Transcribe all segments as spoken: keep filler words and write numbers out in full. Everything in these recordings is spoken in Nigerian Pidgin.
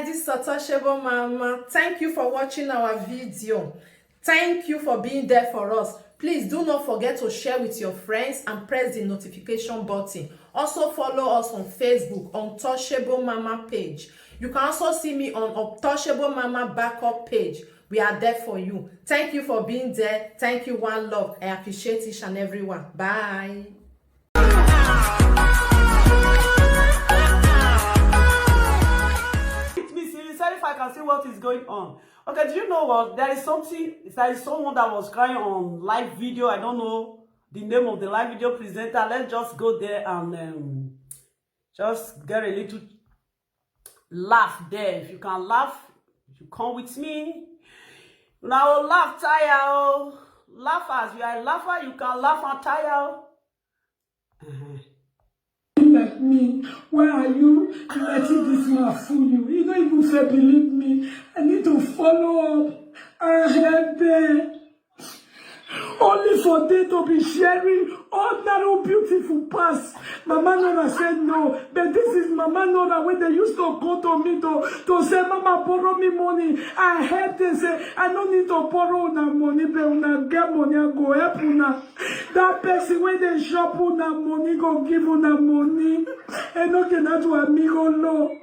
This is Untouchable Mama. Thank you for watching our video. Thank you for being there for us. Please do not forget to share with your friends and press the notification button. Also follow us on Facebook, Untouchable Mama page. You can also see me on Untouchable Mama backup page. We are there for you. Thank you for being there. Thank you, one love. I appreciate each and every one. Bye. It means if I can see what is going on. Okay, do you know what? There is something, there is someone that was crying on live video. I don't know the name of the live video presenter. Let's just go there and um, just get a little laugh there. If you can laugh, you come with me. Now laugh tire. Oh. Laugh as you are a laugher, you can laugh and tire. Oh. Uh-huh. Like me, why are you letting this man fool you? You don't even say believe me. I need to follow up and help them. Only for them to be sharing ordinary beautiful past. Mama Nora said no, but this is Mama Nora when they used to go to me to, to say, "Mama, borrow me money." I help them say, "I don't need to borrow una money, but una get money, I go help una." That person when they shop una money, go give una money. Enoke na to amigo lo.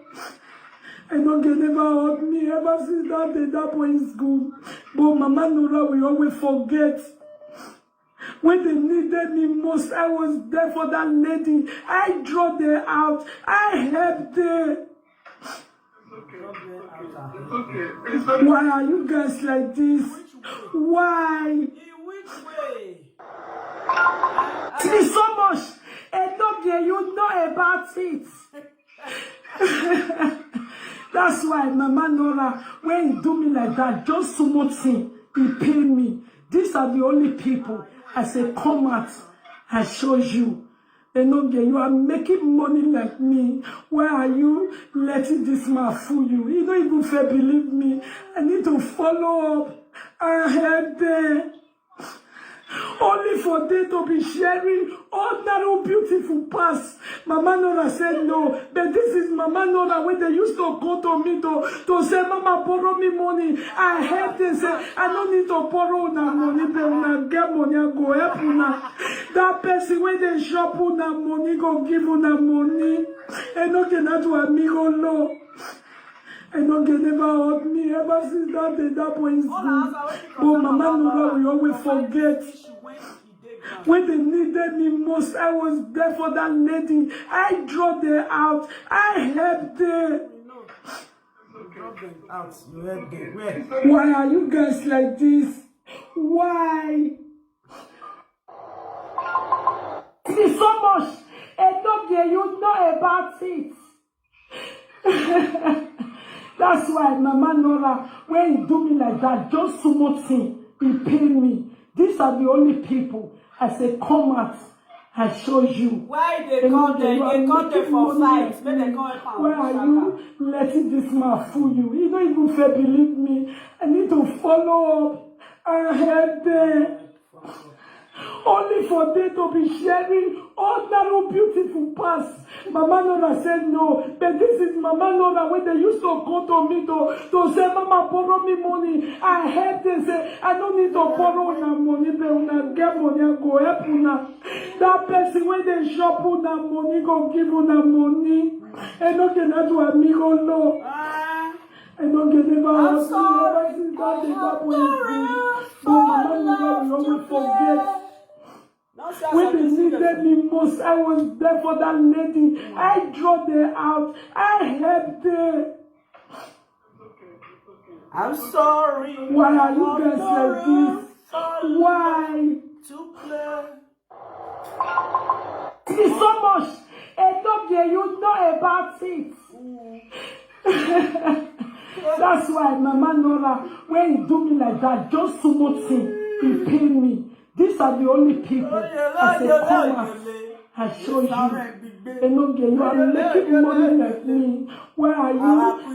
Enoke never hurt me ever since that day. That boy is good. But Mama Nora will always forget. When they needed me most, I was there for that lady. I draw them out. I helped them. Why are you guys like this? Why? In which way? It's so much. Enoke, you know about it. That's why Mama Nora, when he do me like that, just small thing, he pay me. These are the only people I say, "Come out, I show you." Enoke, you are making money like me. Why are you letting this man fool you? You don't even fair believe me. I need to follow up and help them. Only for them to be sharing ordinary beautiful past. Mama Nora said no, but this is Mama Nora when they used to go to me to, to say, "Mama, borrow me money." I help them say, "I don't need to borrow una money, but una get money, I go help una." That person when they shop una money, go give una money. Enoke na to amigo lo. Enoke never hurt me ever since that day. That boy is good. But Mama Nora will always forget. When they needed me most, I was there for that lady. I draw them out. I help them. Why are you guys like this? Why? It's so much. Enoke, you know about it. That's why Mama Nora, when he do me like that, just small thing, he pay me. These are the only people I say, "Come out, I show you." Why they call them? They call them for fight. Make they call them. Why are you letting this man fool you? You don't even fair believe me. I need to follow up and help them. Only for them to be sharing ordinary beautiful past. Mama Nora said no, but this is Mama Nora when they used to go to me to, to say, "Mama, borrow me money." I help them say, "I don't need to borrow una money, but una get money, I go help una." That person when they shop una money, go give una money. Enoke na to amigo lo. Enoke never hurt me ever since that day. That boy is good. But Mama Nora will always forget. When they needed me most, I was there for that lady. I draw them out. I help them. I'm sorry. Why are you guys like this? Why? Too clear. It's so much. Enoke, you know about it. That's why Mama Nora, when he do me like that, just small thing, he pay me. These are the only people I say, "Come out, I show you." Enoke, you are making money like me. Why are you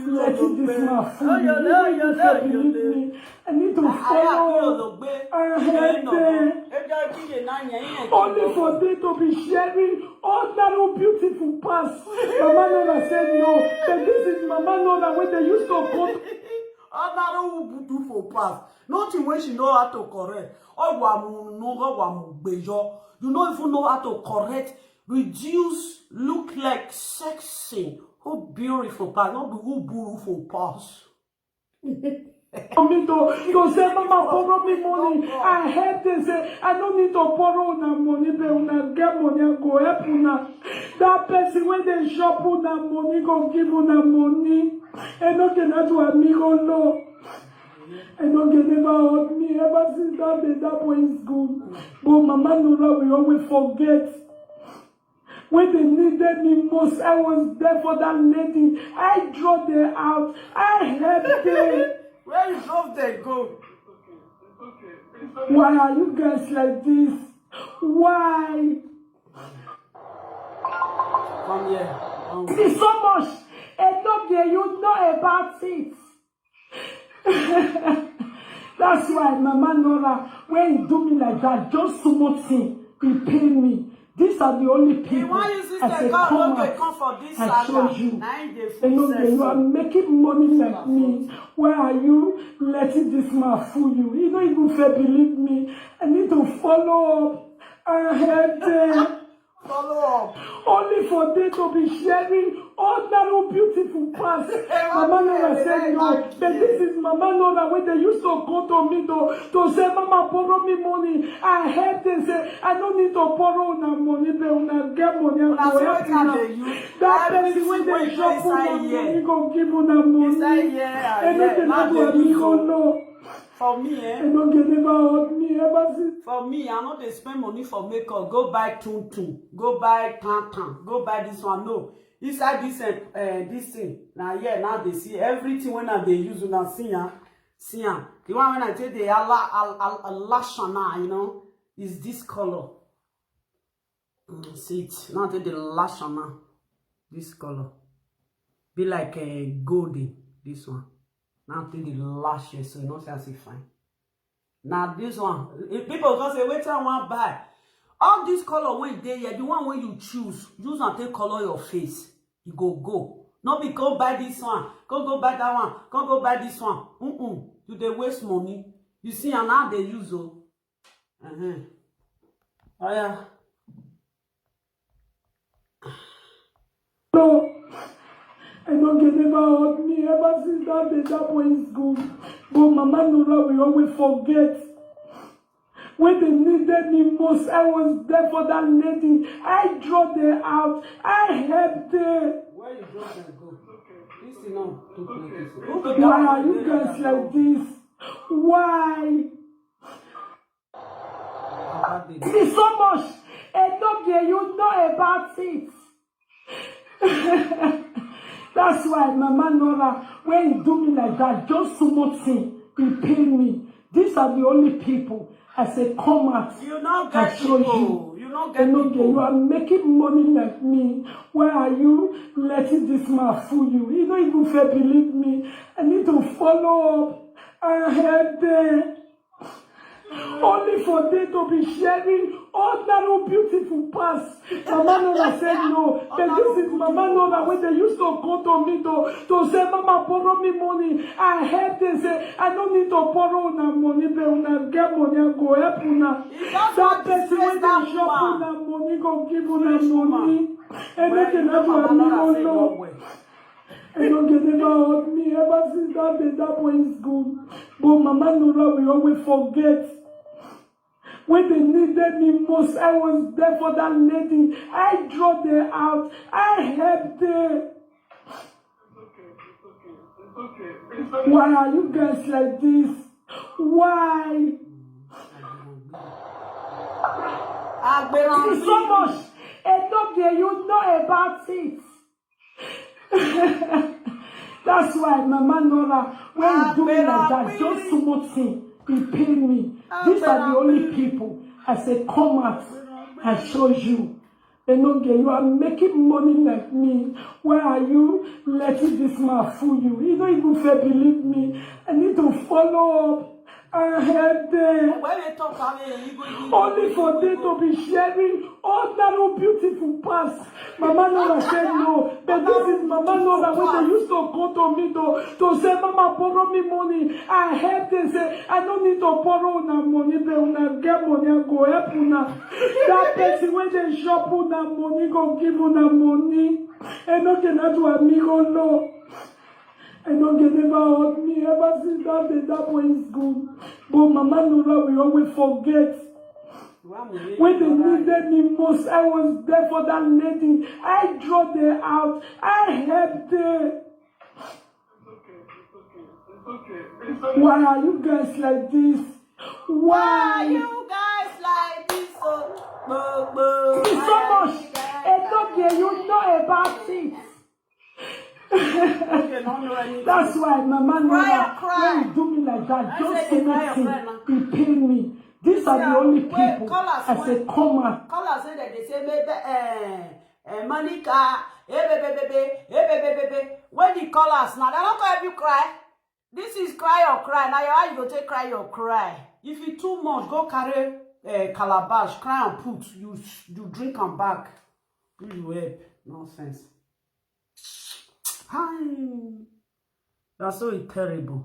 letting this man fool you? You don't even fair believe me. I need to follow up and help them. Only for them to be sharing ordinary beautiful past. Mama Nora said no, but this is Mama Another way they used to go. Another who do for pass. Nothing when she know how to correct. Ogwamu no, ogwamu gbejo. You no even know how to correct, reduce, look like sexy. Who beautiful pass, not who beautiful pass. Me to, to say, "Mama, borrow me money." I help them say, "I don't need to borrow una money, but una get money, I go help una." That person when they shop una money, go give una money. I don't get that to amigo, no. I don't get never hurt me ever since that day. That boy is gone. But Mama Nora, we always forget. When they needed me most, I was there for that lady. I dropped them out. I helped them. Where you drove them go? Why are you guys like this? Why? Come here. Come. It's so much. I don't get you know about it. That's why Mama Nora, when he do me like that, just small thing, he pay me. These are the only people. Why you see I the say, car come don't out. Come for this I show you. They know that you are making money like me. Why are you letting this man fool you? You don't even fair believe me. I need to follow up. I had uh, Follow up. Only for them to be sharing ordinary beautiful past. Mama Nora said no. But this is Mama Nora when they used to go to me to, to say, "Mama, borrow me money." I help them say, "I don't need to borrow una money, but una get money, I go help una." That person when they shop una money, go give una money. I don't know. For me, eh? I don't get never hurt me ever since. For me, I no dey spend money for makeup. Go buy tuntun, go buy tantan, go buy this one. No, inside this uh, uh, this thing, now here now they see everything when I dey use una see am, see am. The one when I take the ala al, al, alashana, you know, is this color. Mm, see it now. Take the lashana, this color be like a uh, golden. This one now take the lash here, so you know say I see fine. Now this one, if people come say, "Wait, I want buy." All this color when they here, the one when you choose, use and take color your face. You go go. No be go buy this one, go go buy that one, go go buy this one. Mm-mm. You dey waste money. You see, and now they use oh. Uh-huh. Oh yeah. No, I don't get never hurt me ever since that day that boy is gone. But Mama Nora, we always forget. When they needed me most, I was there for that lady. I dropped them out. I helped them. Where you drop them go? This is not too plenty. Why are you guys like this? Why? It's so much. I don't get you know about it. That's why Mama Nora, when he do me like that, just small thing, he pay me. These are the only people. I say, "Come out." You not get I show people. You. You not get people. You are making money like me. Why are you letting this man fool you? You don't even fair believe me. I need to follow up. I had there. Only for them to be sharing ordinary beautiful past. Mama Nora said no. But this is Mama Nora when they used to go to me to, to say, "Mama, borrow me money." I help them say, "I don't need to borrow una money, but una get money, I go help una." That person when they shop una money, go give una money. And make another one no. I don't get never hurt me ever since that day that boy is gone. But Mama Nora, we always forget. When they needed me most, I was there for that lady. I dropped them out. I helped them. Why are you guys like this? Why? It's so much. I don't get you know about it. That's why Mama Nora, when you do me like that, just small thing, he pay me. These are the only people. I say, "Come out, I show you." Enoge, you are making money like me. Why are you letting this man fool you? You don't even fair believe me. I need to follow up. I heard there. When they talk, I mean, you go, you go, only for them to be sharing all that beautiful past. Mama Nora said no, but this is Mama Nora when they used to come to me to, to say, "Mama, borrow me money." I heard they say, "I don't need to borrow una money, but una get money, I go help una." That person when they shop una money, go give una money. And no can do amigo no. And no can never hurt me ever since that day. That boy is good. But Mama Nora will always forget. When they needed me most, I was there for that lady. I draw them out. I helped them. Why are you guys like this? Why? Why you guys like this? Oh, bo, bo. It's so much. Why are you guys like this? Enoge, you know about it. Okay, no, no, I need. That's why Mama Nora, cry, when you do me like that, just say nothing. It pain me. These are the only people. I say, come on. Callers say that they say, maybe, eh, eh, Monica, eh, baby, baby, eh, baby, baby. When the callers now, they don't call you cry. This is cry or cry. Now your eye you go take cry or cry. If you too much, go carry, eh, calabash, cry and put. You s- you drink and back. You help. Nonsense. Hi. That's so terrible.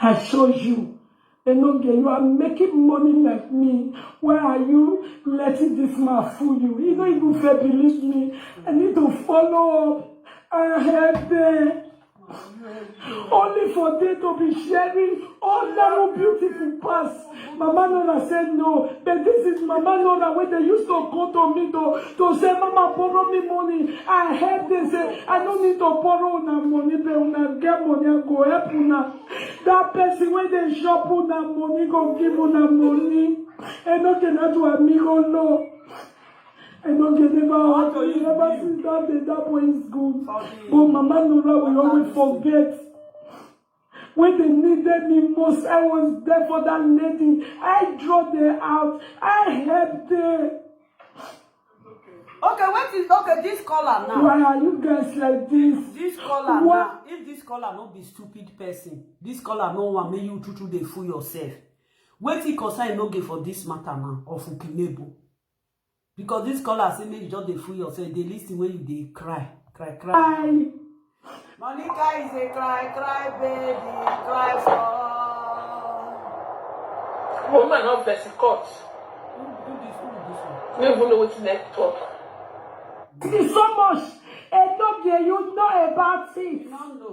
I show you. Enoge, you are making money like me. Why are you letting this man fool you? He don't even fair believe me. I need to follow up. I help them. Only for them to be sharing all that beautiful past. Mama Nora said no, but this is Mama Nora when they used to come to me to, to say, "Mama, borrow me money." I help them say, "I don't need to borrow una money, but una get money, I go help una." That person when they shop una money, go give una money. And no can do amigo no. And no can never hurt me ever since that day. That boy is good. But Mama Nora will always forget. When they needed me most, I was there for that lady. I draw them out. I helped them. Okay, what is, okay, this caller now. Why are you guys like this? This caller now. If this caller no be stupid person, this caller no one make you true true dey fool yourself. Wetin concern Enoge for this matter now of Ukinebo? Because this caller say make you just dey fool yourself, dey listen when you dey cry, cry, cry. Hi. Monica is a cry, cry baby, cry for. Woman of the court. Who do this? Who do this one? No even know what to talk. It is so much. Enoge, you know about it. No, no.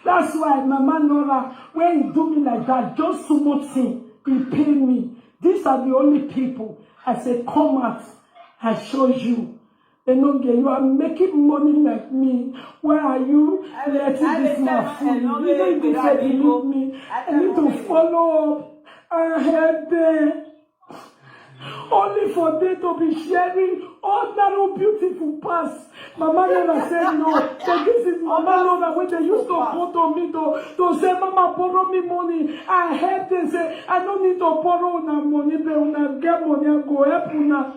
That's why Mama Nora, when you do me like that, just small thing, you pay me. These are the only people. I say, come out. I show you. Enoge, you are making money like me. Why are you letting this man fool you? You don't even say believe me. I need to follow up. I help them. Only for them to be sharing all that beautiful past. Mama Nora said no. So this is Mama Nora when they used to come to me to, to say, "Mama, borrow me money." I help them say, "I don't need to borrow una money, but una get money, I go help una."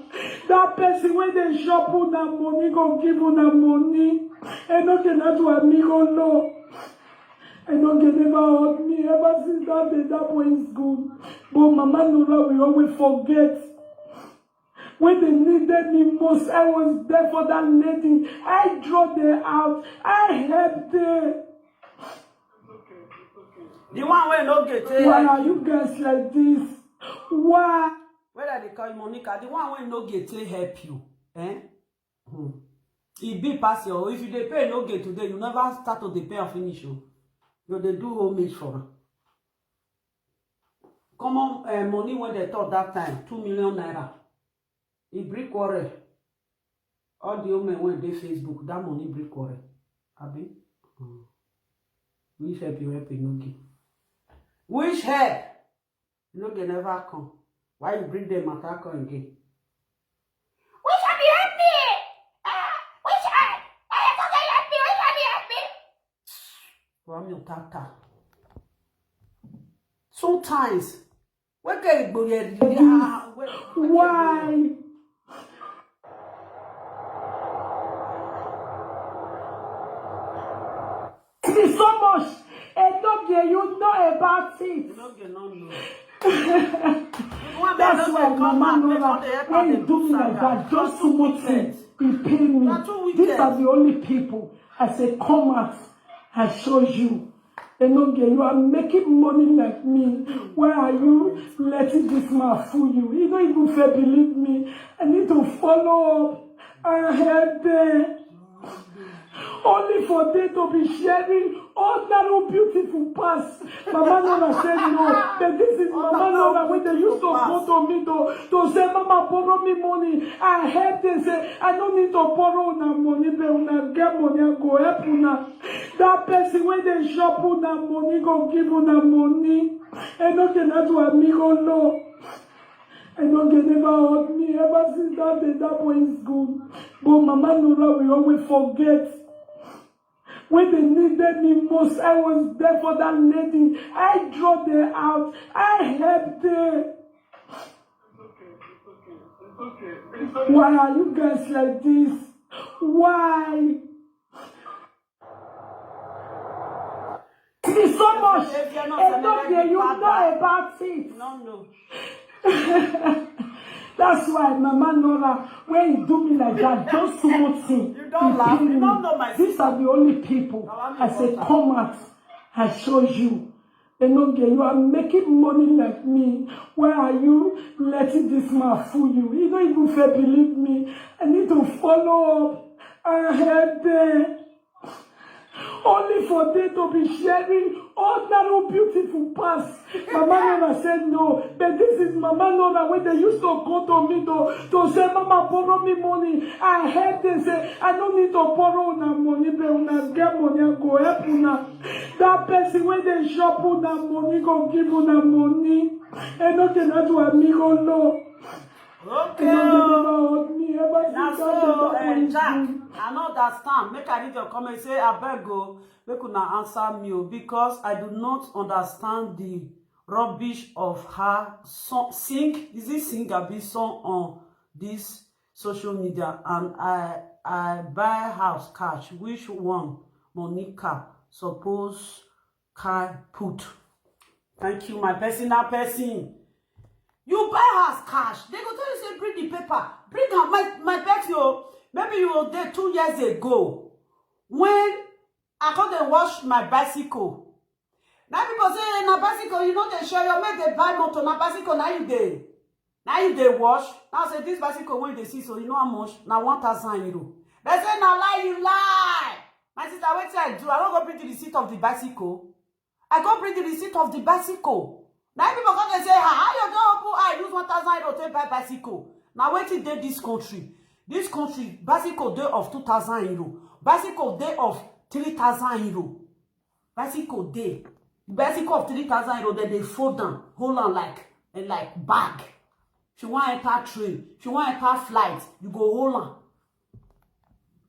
That person when they shop una money, go give una money. And no can do amigo no. And no can never hurt me ever since that day. That boy is good. But Mama Nora will always forget. When they needed me most, I was there for that lady. I draw them out. I helped them. The one wey no get take help you. Why are you guys like this? Why? Whether they call you Monica, the one wey no get take help you, eh? Hmm. E be pass your, if you dey pay Enoge today, you never start to dey pay am finish o. You dey do homage for am. Common, eh, money wey dem talk that time, two million naira. E bring quarrel. All the women wey dey Facebook, that money bring quarrel. Abi? Hmm. Which help you help Enoge? Which help? Enoge never come. Why you bring them matter come again? Which help you help me? Ah, which help? Why you talk help me? Which help you help me? Why me tata? Sometimes, wake up, Igbo, yeah, yeah, wake up. Why? It is so much. Enoge, Yeah, you know about it. That's why Mama Nora, when you do me like that, just small thing, you pay me. These are the only people I say, come out, I show you. Enoge, you are making money like me. Why are you letting this man fool you? You don't even fair believe me. I need to follow up. I had there. Only for them to be sharing ordinary beautiful past. Mama Nora said no. But this is Mama Nora when they used to go to me to, to say, Mama, borrow me money. I help them say, I don't need to borrow una money, but una get money, I go help una. That person when they shop una money, go give una money. Enoge, na do amigo no. Enoge never hurt me ever since that day. That boy is gone. But Mama Nora will always forget. When they needed me most, I was there for that lady. I draw them out. I helped them. Why are you guys like this? Why? It's so much. Enoge, you know about it. No, no. That's why Mama Nora, when you do me like that, just small thing. You don't laugh. You don't know my sister. These are the only people I say, come out, I show you. Enoge, you are making money like me. Why are you letting this man fool you? You don't even fair believe me. I need to follow up. I had there. Only for them to be sharing ordinary beautiful past. Mama Nora said no. But this is Mama Nora when they used to go to me to, to say, Mama, borrow me money. I help them say, I don't need to borrow una money, but una get money, I go help una. That person when they shop una money, go give una money. Enoge, na do amigo no. Okay. Enoge never hurt me ever since that day. That boy is gone. I no understand. Make I read your comment. Say, abeg o, make una answer me o, because I do not understand the rubbish of her song. Sing, is it sing abi song on this social media? And I I buy house cash. Which one Monica suppose carry put? Thank you, my personal person. You buy house cash. They go tell you say, bring the paper. Bring am. My, my bet you, maybe you were there two years ago when I come dey wash my bicycle. Now people say, na bicycle, you know, they show your mate, they buy motor, na bicycle, now you dey. Now you dey wash. Now say, this bicycle wey you dey see so, you know how much? Na one thousand euro. They say, na lie, you lie. My sister, wetin I do? I no go bring the receipt of the bicycle. I go bring the receipt of the bicycle. Now people come dey say, how, how you don open eye use one thousand euro take buy bicycle? Na wetin dey this country? This country, bicycle dey of two thousand euro. Bicycle dey of three thousand euro. Bicycle dey. Bicycle of three thousand euro, dem dey fold am, hold am like, eh, like bag. If you wan enter train, if you wan enter flight, you go hold am.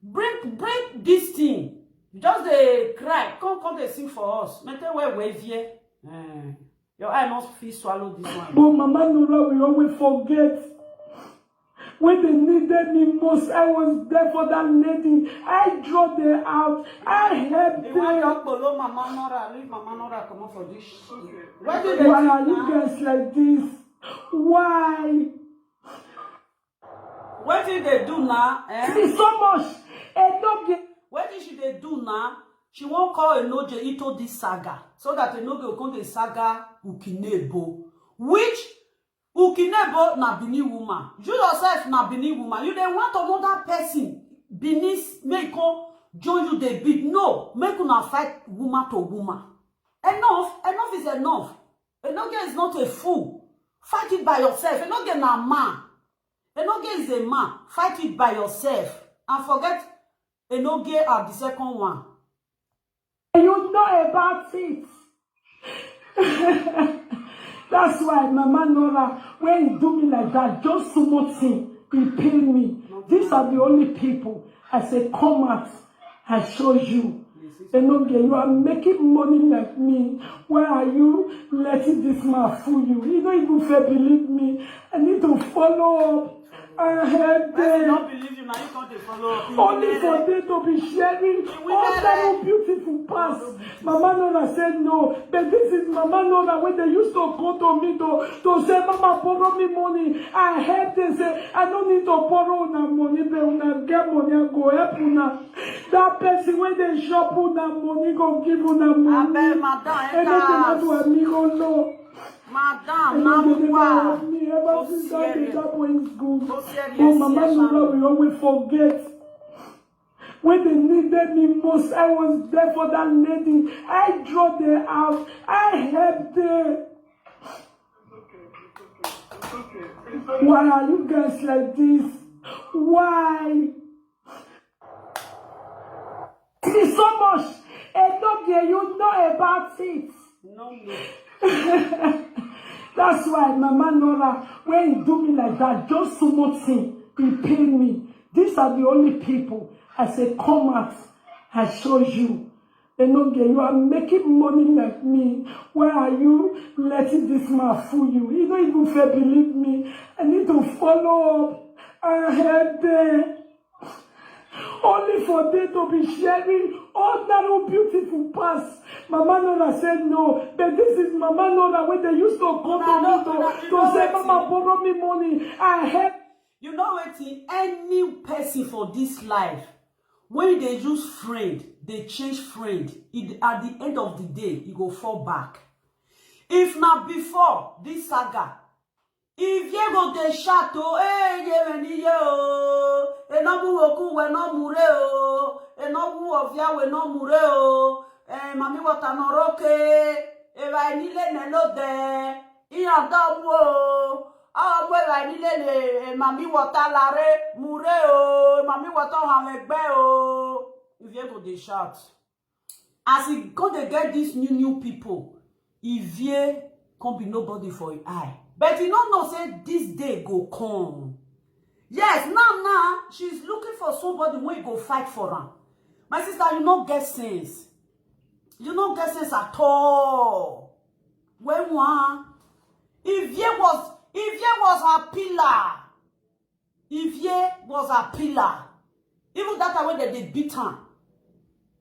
Bring, bring this thing. You just dey cry. Come, come dey sing for us. Mente we we vie. Eh, your eye must fit swallow this one. But Mama Nora will always forget. When they needed me most, I was there for that lady. I draw them out. I helped them. You want to follow Mama Nora? Leave Mama Nora, come up for this. Why are you guys like this? Why? Wetin dey do now, eh? It's so much. Enoge. Wetin she dey do now? She wan call Enoge into this saga so that Enoge go come dey saga Ukinebo. Which Ukinebo na Benin woman. You yourself na Benin woman. You dey want another person, Benin, make come join you dey beat. No, make una fight woman to woman. Enough, enough is enough. Enoge is not a fool. Fight it by yourself. Enoge na man. Enoge is a man. Fight it by yourself. And forget Enoge and the second one. You know about it. That's why Mama Nora, when you do me like that, just small thing, you pay me. These are the only people I say, come out, I show you. Enoge, you are making money like me. Why are you letting this man fool you? You don't even fair believe me. I need to follow up. I had there. Only for them to be sharing all that beautiful pass. Mama Nora said no, but this is Mama Nora wey dey used to go to me to to say, "Mama, borrow me money." I help dem say, "I no need to borrow una money, but una get money, I go help una." That person wey dey shop una money go give una money. Abeg, madam, enter house. Enough, no. Madam, na mukwa. Me ever since that day, that boy is good. Go see But Mama Nora will always forget. When they needed me most, I was there for that lady. I draw them out. I helped them. Why are you guys like this? Why? It's so much. And don't get you know about it. No, no. That's why Mama Nora, when he do me like that, just so much thing, he pay me. These are the only people I say, "Come out, I show you." They no get you are making money like me. Why are you letting this man fool you? He don't even fair believe me. I need to follow up and help them. Only for them to be sharing all that beautiful past. Mama Nora said no, but this is Mama Nora wey dey used to come to me to to say, "Mama, borrow me money." I help. You know wetin? Any person for this life, when they use friend, they change friend. It, at the end of the day, you go fall back. If na before this saga, if you go dey shout o, "Eh, ye we ni ye o, e no mu oku we no mure o, e no mu ovia we no mure o, eh, mami water no roke, e va ni le ne lo de, i anda mu o, a mu e va ni le le, eh, mami water lare mure o, mami water ha we gbe o." If you go dey shout. As e come dey get these new new people, Ivie come be nobody for im eye. But e no know say this day go come. Yes, now now she's looking for somebody wey go fight for am. My sister, you no get sense. You no get sense at all. When one Ivie was Ivie was her pillar. Ivie was her pillar. Even that time when they dey beat am,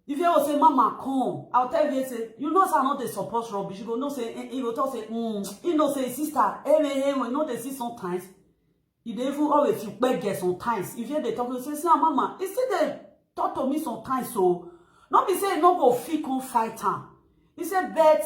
Ivie go say, "Mama, come." I'll tell Ivie say, "You know say I no dey support rubbish." You go know say, eh, he go talk say, mm. You know say, "Sister, eh, eh, eh, we no dey see sometimes." You dey even always feel beg sometimes. Ivie dey talk, you say, "See, ah, Mama, he still dey talk to me sometimes." So no be say no go fit come fight am. He say, "But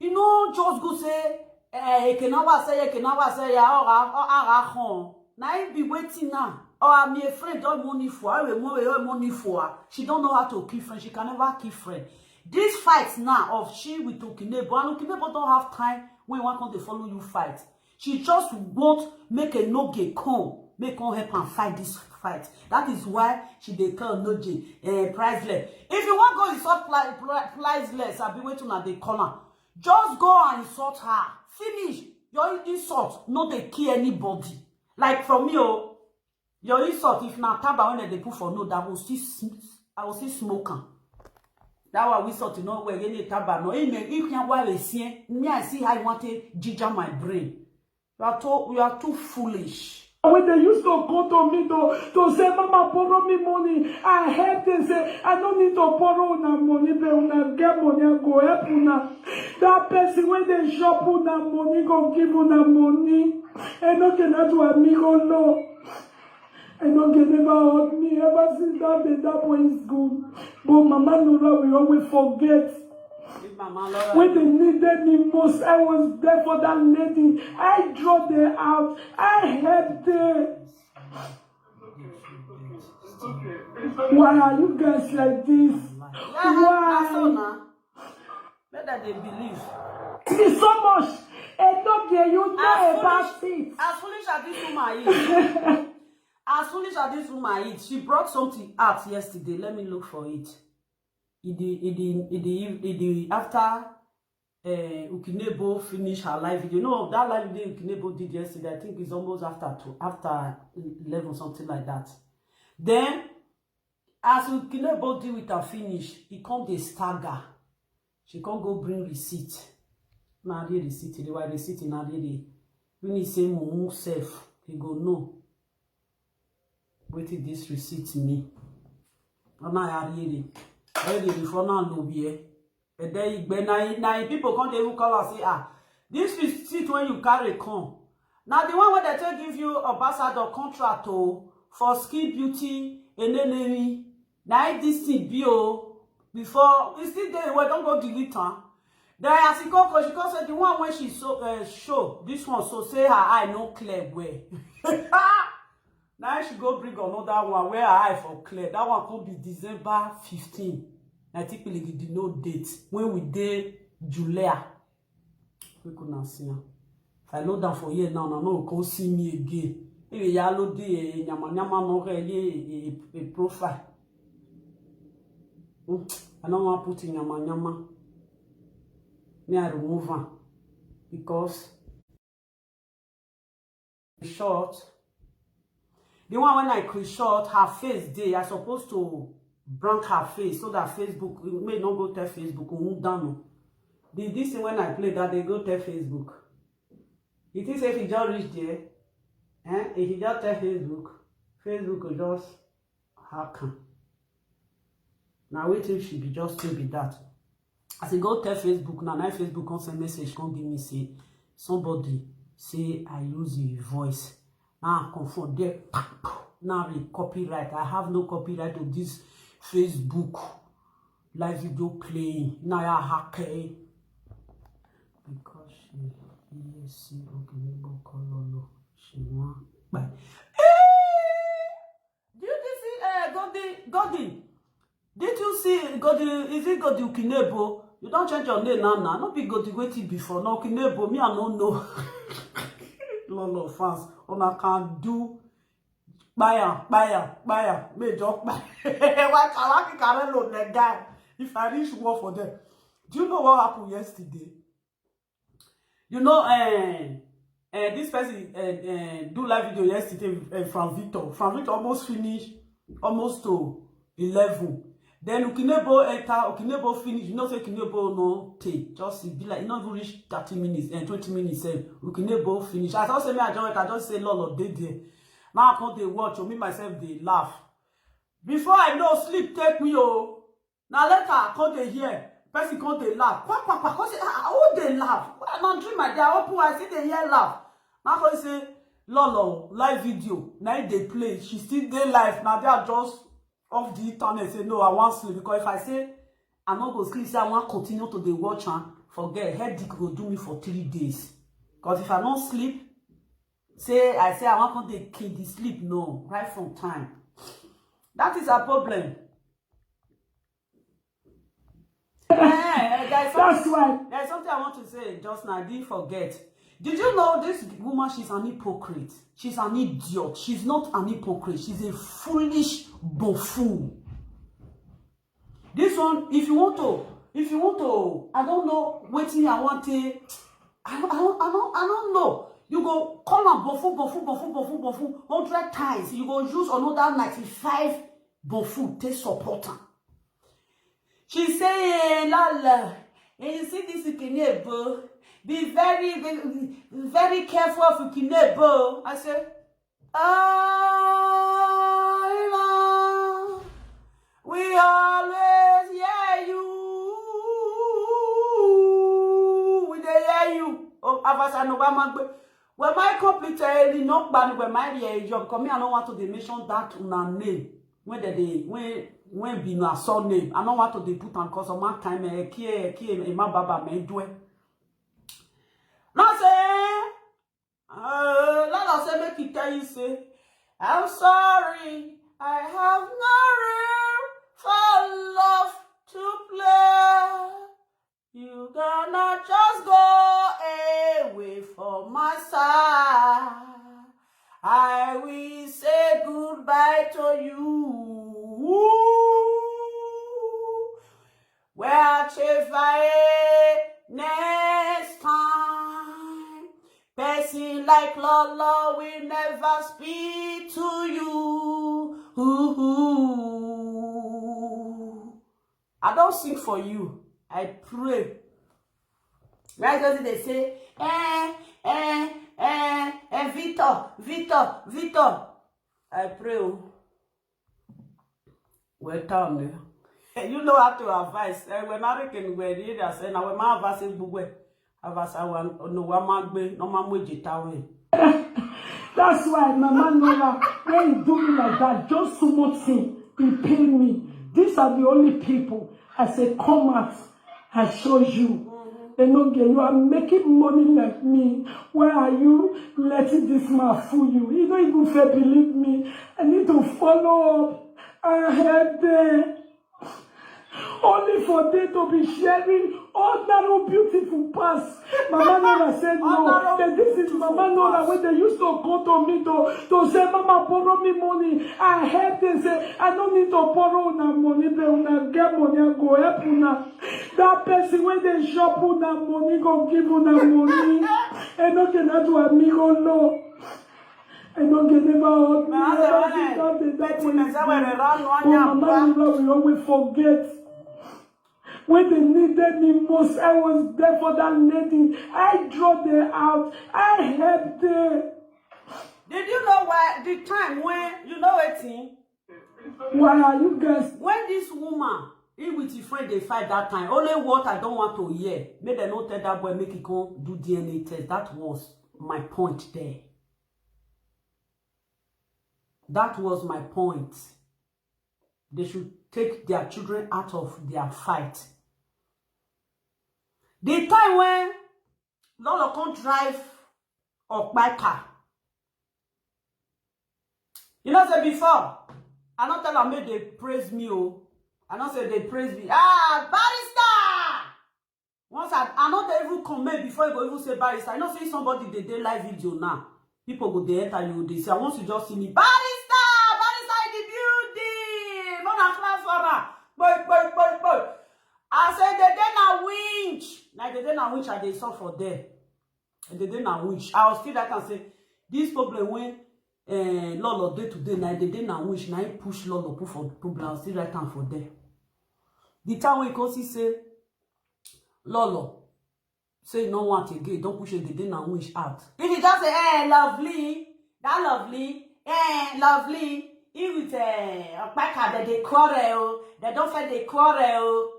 you know, just go say, eh, ekenawa say, ekenawa say, ya, ora, ora, hon." Na him be waiting now. Or I'm a friend, don't money for her, we more, we money for her. She don't know how to keep friend. She can never keep friend. This fight now of she with Okinebo, and Okinebo don't have time when one come dey follow you fight. She just want make a no get come, make come help and fight this fight. That is why she dey call Noje, eh, priceless. If you want go insult pli-, pli-, priceless, I be waiting at the corner. Just go and insult her. Finish. Your insult no dey kill anybody. Like from me, oh, your insult, if na taba when they put for no, that will still sm-, I will still smoke am. That one we insult, you know, where any taba no. If you want to see, me, I see how you want to ginger my brain. You are too, you are too foolish. When they used to go to me to, to say, "Mama, borrow me money." I help them say, "I don't need to borrow una money, but una get money, I go help una." That person when they shop una money, go give una money. And no get that one, me go no. And no get never hurt me ever since that day. That boy is good. But Mama Nora will always forget. If Mama Laura When they needed me most, I was there for that lady. I draw them out. I helped them. Why are you guys like this? Yeah, that's all Why? Now. Let that they believe. It's so much. And no get you know As about foolish, it. as foolish as this woman is, as foolish as this woman is, she brought something out yesterday. Let me look for it. It the, it the, it the, it the after uh, Ukinebo finished her live video. No, that live video Ukinebo did yesterday, I think it's almost after two, after eleven, something like that. Then, as Ukinebo deal with her finish, he come dey stagger. She come go bring receipt. Na the receipt, the why receipt na the the. When he say mumu self, he go know. Wetin this receipt mean? Mama Ariere. Already before now, no be here. And then Igbe, na, na him people come dey even call am say, "Ah, this is seat when you carry come. Na the one wey dem take give you ambassador contract o for Skin Beauty Eneneri. Na him this thing be o." Before, e still dey, we don go delete am. Then as e come, she come say the one wey she so, eh, show, this one so say her eye no clear well. Na she go bring another one where her eye for clear. That one come be December fifteen. I think we dey know date when we dey July. Make una see am. If I load am for here now, una no go come see me again. If you yalo dey, eh, nyama nyama no get a, a, a profile. Hmm, I no wan put nyama nyama. Me, I remove am because short. The one when I screenshot, her face dey. I supposed to blank her face so that Facebook may not go tell Facebook. Who down? The this thing when I play that they go tell Facebook. You think say if you just reach there, eh? If you just tell Facebook, Facebook will just hack am. Na wetin she be just say be that. As I go tell Facebook now, na Facebook come send message, come give me say somebody say I use your voice. Now I come for there. Now the copyright. I have no copyright to this Facebook live video playing. Now I hack it. Because she, yes, okay, neighbor call Lolo. She want, but do you see, uh, Godi? Godi? Did you see Godi? Is it Godi Ukinebo? You don't change your name now. Now, not be Godi waiting before. No, Ukinebo. Me, I don't know. Lolo fans, una can do buy am, buy am, buy am. Me just buy. Why Kalaki Karelo the guy? If I reach war for them, do you know what happened yesterday? You know, eh, eh, this person, eh, eh, do live video yesterday, eh, from Victor. From Victor almost finished, almost to eleven. Then Ukinebo enter, Ukinebo finish. You know, say Ukinebo no take. Just e be like, e not even reach thirty minutes, eh, twenty minutes. Eh, Ukinebo finish. I just say, me, I just, I just say, Lolo, dey there. Now I come dey watch, oh, me myself, dey laugh. Before I know, sleep take me, oh. Now later, I come dey hear. Person come dey laugh. Kwa, kwa, kwa, come say, "Ah, who dey laugh?" Well, na dream I dey. I open eye, see dey hear laugh. Now come say, Lolo, live video. Now e dey play. She still dey live. Now they are just off the internet. Say, no, I want sleep. Because if I say, I no go sleep, say I want continue to dey watch am. Forget, headache go do me for three days. Because if I don't sleep, say, I say I want come dey kill the sleep. No, right from time. That is a problem. Eh, eh, there's That's something, why. There's something I want to say just now. I didn't forget. Did you know this woman? She's an hypocrite. She's an idiot. She's not an hypocrite. She's a foolish buffoon. This one, if you want to, if you want to, I don't know wetin I want to, I don't, I don't, I don't, I don't know. You go call am buffoon, buffoon, buffoon, buffoon, buffoon, hundred times. You go use another ninety-five buffoon take support am. She say, "Eh, Lala, eh, you see this Ukinebo? Be very, be very careful of Ukinebo." I say, "Ah, Lala, we always hear you. We dey hear you." Oh, Avasa no ba magbe. When my complete, eh, no gbani, when my, eh, job come, me, I no want to dey mention that una name. When they, they, when, when be na surname, I no want to dey put am 'cause of my time, eh, kie, kie, eh, my baba, me do it. Now say, uh, Lala say, make he tell you say, "I'm sorry, I have no room for love to play. You gonna just go away from my side. I will say goodbye to you." Where Chevalier next time. Person like Lolo will never speak to you. Ooh. I don't sing for you. I pray. Right, does they say, eh, eh, eh, eh, Victor, Victor, Victor. I pray, oh. Well, time, eh? You know how to advise. Eh, when I reckon where the area say, now when my advice is bugwe, advice I want no one man be no man with Italian. That's why Mama Nora, when you do me like that, just so much thing, you pay me. These are the only people I say, come out, I show you. Enoge, you are making money like me. Why are you letting this man fool you? You don't even fair believe me. I need to follow up. I heard there. Only for them to be sharing ordinary beautiful past. Mama Nora said no. That this is Mama Nora when they used to come to me to, to say, Mama, borrow me money. I help them say, I don't need to borrow una money, but una get money, I go help una. That person when they shop una money, go give una money. And no can do amigo no. I don't get never hurt me. Never sit down the that way. Oh, Mama Nora, we always forget. When they needed me most, I was there for that lady. I draw them out. I helped them. Did you know why the time when you know a thing? Why are you guys? When this woman, he with his friend, they fight that time. Only what I don't want to hear. Make them not tell that boy make it come do D N A test. That was my point there. That was my point. They should take their children out of their fight. The time when Lolo come drive Okpaika, you know say before, I not tell am make they praise me oh. I not say they praise me. Ah, barrister! Once I, I not even comment before you go even say barrister. I know say somebody they dey live video now. People go dey enter you, they say, I want to just see me. Barrister! Barrister in the building! No na class for her. Boy, boy, boy, boy. I say they dey na winch. Like they dey na winch, I dey suffer for there. And they dey na winch. I was still that and say, this problem when uh, Lolo day today, na they dey na winch, na he push Lolo put for problem. I was still that time for there. The time when you come see say, Lolo, say you no want again, don't push it, they dey na winch out. If you just say, eh, lovely, that lovely, eh, lovely, he with eh, Okpaka, they dey quarrel, they don't feel they quarrel.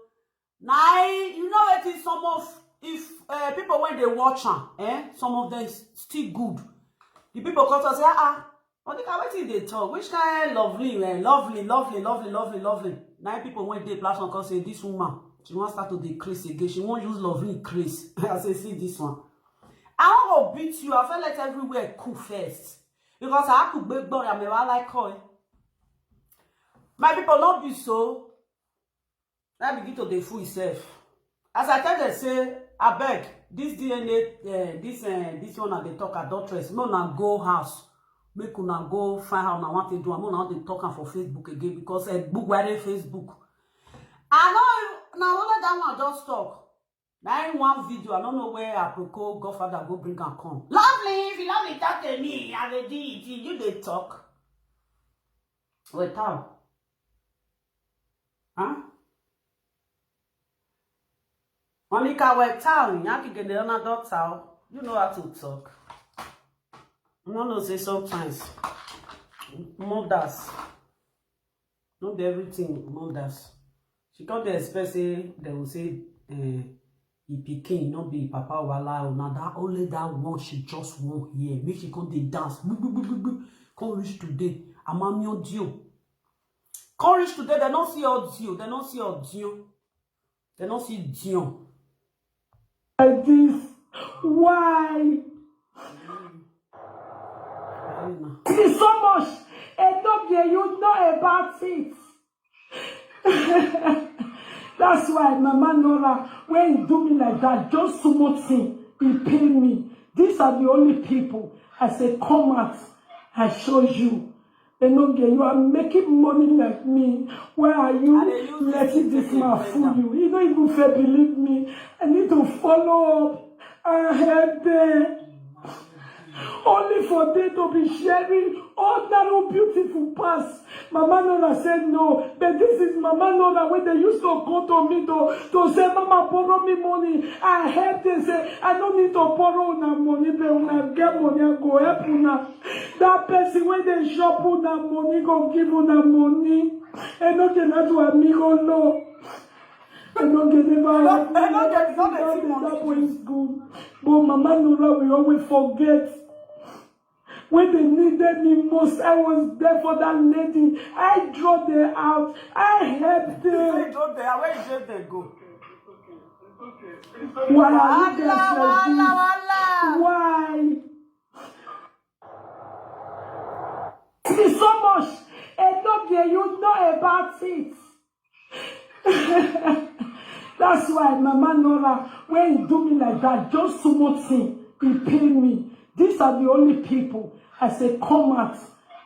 Now, you know it is some of, if uh, people when they watch am, eh, some of them s- still good. The people come to say, ah, ah, Monica, wetin dey talk? Which kind lovely, eh? Lovely, lovely, lovely, lovely, lovely. Now people when they platform come say this woman, she won't start to dey craze again. She won't use lovely craze. I say, see this one. I won't go beat you. I feel like everywhere cool first. Because I have to beg Gloria, me I like her. My people, not be so. I begin to dey fool himself. As I tell them say, I beg, this D N A, uh, this uh, this one at the talk adulteress, no na go house. Make una go find how una want to do am. Una want to talk am for Facebook again because uh, book where Facebook. I know na only that one just talk. Na in one video, I don't know where Aproko Godfather go bring am come. Lovely, if you love it, talk to me. I will do it. You dey talk. Wait out. Huh? Monica, wait out. You have to get the other daughter. You know how to talk. You know, no say sometimes mothers, not everything mothers. She can't dey expect say they will say uh, e pikin no be papa wala o na that only that one she just wan hear make she come dey dance gbugbugbugbugbu come reach today amamion dio come reach today dem no see audio dem no see audio dem no see dio. Like this. Why? Ayé na. It's so much. And don't be you know about it. That's why Mama Nora, when you do me like that, just so much thing, you pay me. These are the only people I say, come out, I show you. Enoge, you are making money like me. Why are you letting this man fool you? You don't even fair believe me. I need to follow up. I help them. Only for them to be sharing ordinary beautiful past. Mama Nora said no, but this is Mama Nora when they used to go to me to, to say, Mama, borrow me money. I help them say, I don't need to borrow una money, but una get money, I go help una. That person when they shop una money, go give una money. And no cannot do amigo no. I no get never. I no get, no dey see money. That boy is good. But Mama Nora will always forget. When they needed me most, I was there for that lady. I draw them out. I helped them. Why are you guys like this? Why? It's so much. And no, you know about it. That's why Mama Nora, when he do me like that, just small thing, he pay me. These are the only people I say, "Come out,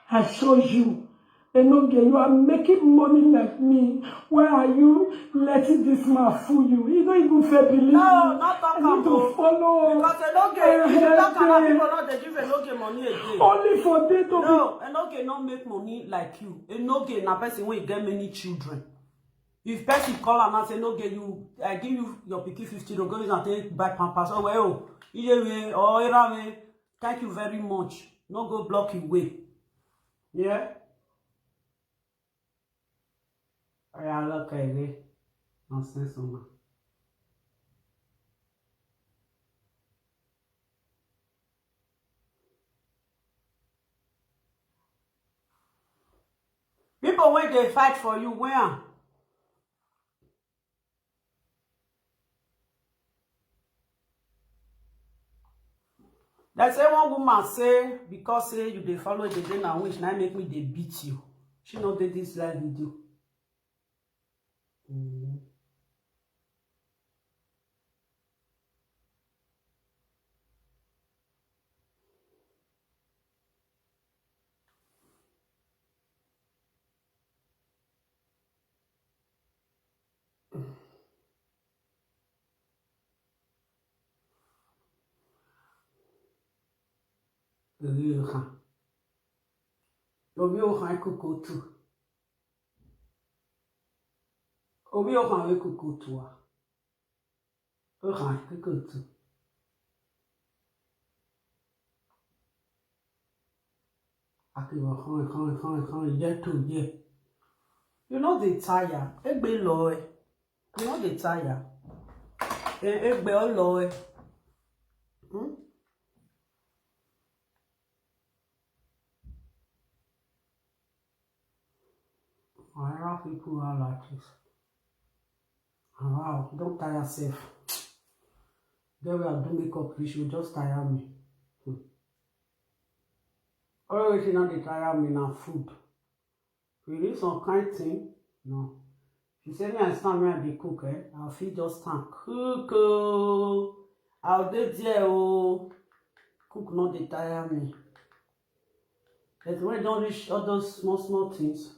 I show you." Enoge, you are making money like me. Why are you letting this man fool you? He don't even fair believe. No, not talk. I need to follow. Because Enoge, if you talk about people, not they give Enoge money again. Only for they to. No, Enoge not make money like you. Enoge na person wey get many children. If person call am and say, "No, get you, I give you your pikin fifty, go use and take buy pampers." Oh, well, oh, iye we, oh, era we, thank you very much. No go block your way. Yeah? Oya, look at it. Nonsense woman. People wey dey fight for you, where? They say one woman say, because say you dey follow the day na witch, na make me dey beat you. She no dey this live video. Mm. Orí ọkàn. Orí ọkàn kókó tù. Orí ọkàn rẹ kókó tù wá. Ọkàn kókó tù. Akíwọ̀ kan, kan, kan, kan, yẹ tó yẹ. You know they tire. Egbe lọ ẹ. You know they tire. E-, egbe ọ lọ ẹ. Hmm? Why are people all like this? Wow, don't tire yourself. Girl, we are do makeup, you should just tire me. Hmm. Only thing that dey tire me na food. We need some kind thing. No. She say me I stand where I dey cook, eh? I fit just stand. Cook, oh. I'll dey there, oh. Cook no dey tire me. But when e don reach all those small, small things,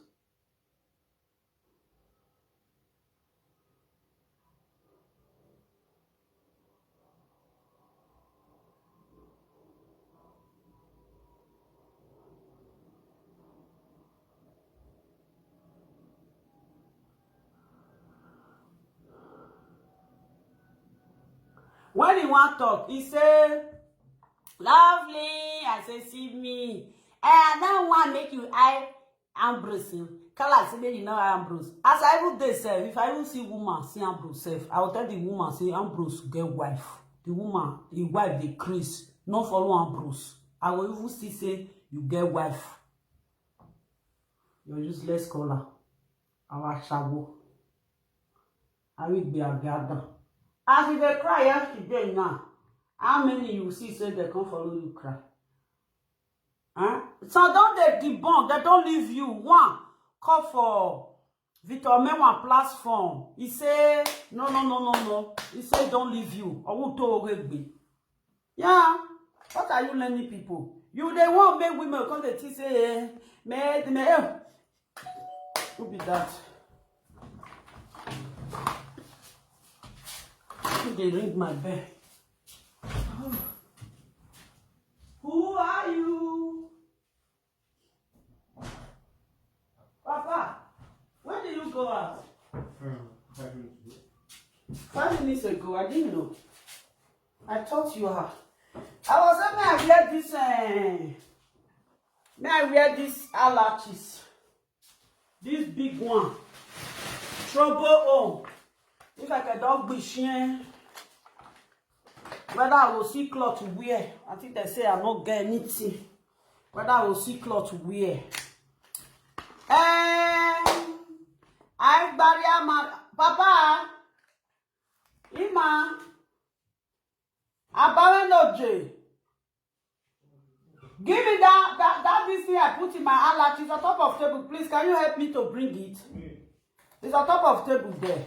when he wan talk, he say, "Lovely," I say, "See me. Eh, I don't want make you eye Ambrose." Kala say make you know Ambrose. As I even dey sef, if I even see woman, see Ambrose sef, I will tell the woman say Ambrose get wife. The woman, his wife dey craze. No follow Ambrose. I will even see say you get wife. Your useless caller. Our shago. I will be a gather. As you dey cry yesterday now, how many you see say they come follow you cry? Huh? So don't they debunk, they don't leave you. One, call for Victor Mewan platform. He say, "No, no, no, no, no." He say, "Don't leave you." Owuto Oregbe. Yeah. What are you learning people? You dey want make women come dey think say, eh, me, me, eh. Who be that? Who dey ring my bell? Who are you? Papa, when did you go out? Um, five minutes ago. Five minutes ago, I didn't know. I thought you are. I was saying, may I wear this, eh, may I wear this earlashes? This big one. Trouble home. If I can don be shame, whether I will see cloth to wear. I think they say I not get anything. Whether I will see cloth to wear. Eh, I bury my papa. Ima. Abawenoje. Give me that, that, that this thing I put in my allergies on top of table. Please, can you help me to bring it? It's on top of table there.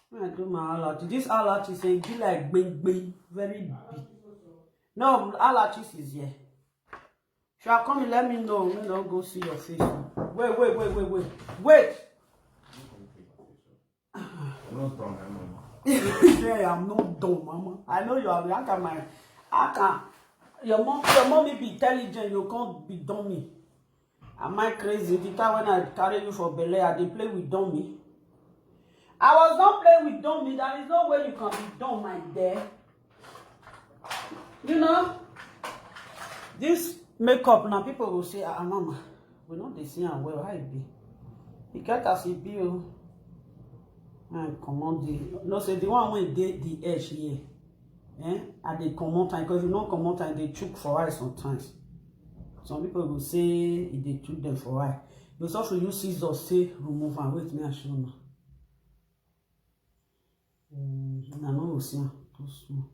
When I do my allergy, this allergy is, eh, be like bing bing, very big. No, allergies is here. If you are coming, let me know. We don't go see your face. Wait, wait, wait, wait, wait. Wait. I'm not dumb, I'm not. Yeah, I'm not dumb, mama. I know you are. How can my, how can your mom, your mommy be intelligent? You can't be dummy. Am I crazy? The time when I carry you for belle, I dey play with dummy. I was not playing with dummy. There is no way you can be dumb, my dear. You know, this makeup now, people will say, "Ah, mama, we know they see am well. How e be?" E get as e be o. And comot the, no, say the one wey dey the edge here. Eh? I dey comot am, because if you no comot am, e dey chook for eye sometimes. Some people go say e dey chook them for eye. You suffer use scissors say remove am. Wait, me I show now. Mm, I no go see am too small.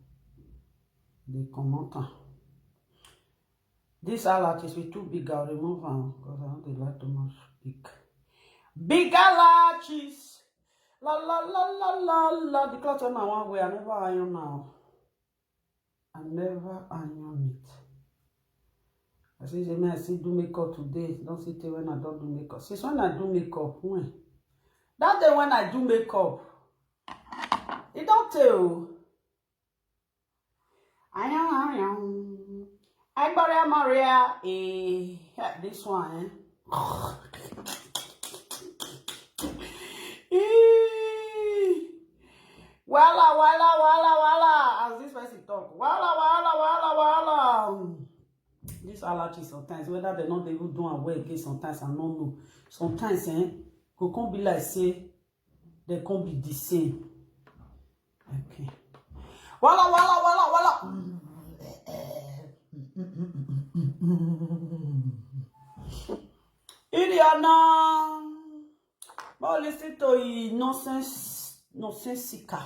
Dey comot am. This allergies be too big. I'll remove am because I don't dey like too much big. Big allergies. La la la la la la. The cloth wey I wan wear, I never iron now. I never iron it. I say, say me I still do makeup today. Don't see tey when I don't do makeup. Since when I do makeup, when? That day when I do makeup, e don tey o. Ayan, ayan. Agbara Maria, eh, yeah, this one, eh? Ee. Wala, wala, wala, wala. As this person talk, wala, wala, wala, wala. This allergy sometimes, whether they not even do am well again, sometimes I no know. Sometimes, eh, go come be like say they come be the same. Okay. Wala, wala, wala, wala. Iliana. But listen to e nonsense, nonsensical.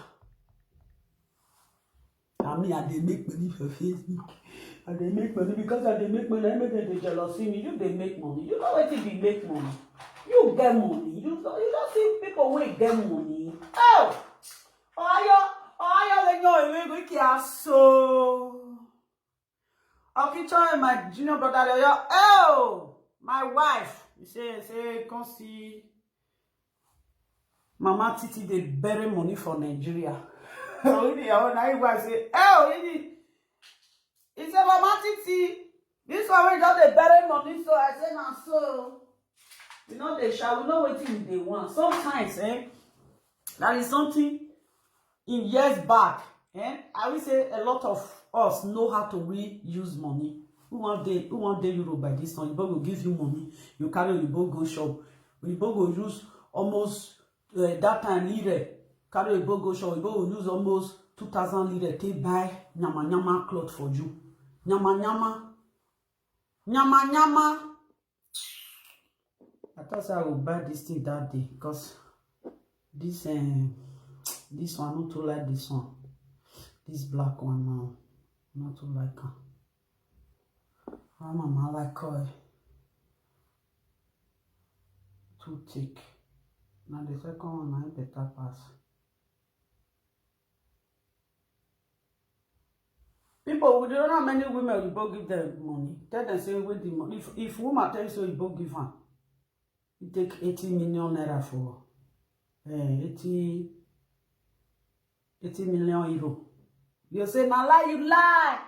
I mean, I dey make money for Facebook. I dey make money because I dey make money. I make them dey jealousy me. You dey make money. You know wetin be make money. You get money. You don't, you don't see people wey get money. Oh, Ohio, Ohio, they know we go kill so. Okicho, my junior brother, they are, oh, my wife. You say, say, come see. Mama Titi dey bury money for Nigeria. So if you are now, you go say, oh, if he say, Mama Titi, this one wey just dey bury money, so I say na so. You know they shall, we know wetin we dey want. Sometimes, eh, that is something in years back, eh, I will say a lot of us know how to reuse money. Who one day, who one day Europe by this time, Oyibo go give you money, you carry Oyibo go shop. Oyibo go use almost, eh, that time lire, carry Oyibo go shop, Oyibo go use almost two thousand lire take buy nyama nyama cloth for you. Nyama nyama. Nyama nyama. I thought say I would buy this thing that day because this, um, this one, not too like this one. This black one now, not too like am. How mama like oil? Too thick. Now the second one, na better pass. People, we don't know how many women Oyibo give them money. Tell them say, "Wait the money." If, if woman tell you say Oyibo give am, you take eighty million naira for, eh, eighty, eighty million euro. You say, "Na lie, you lie."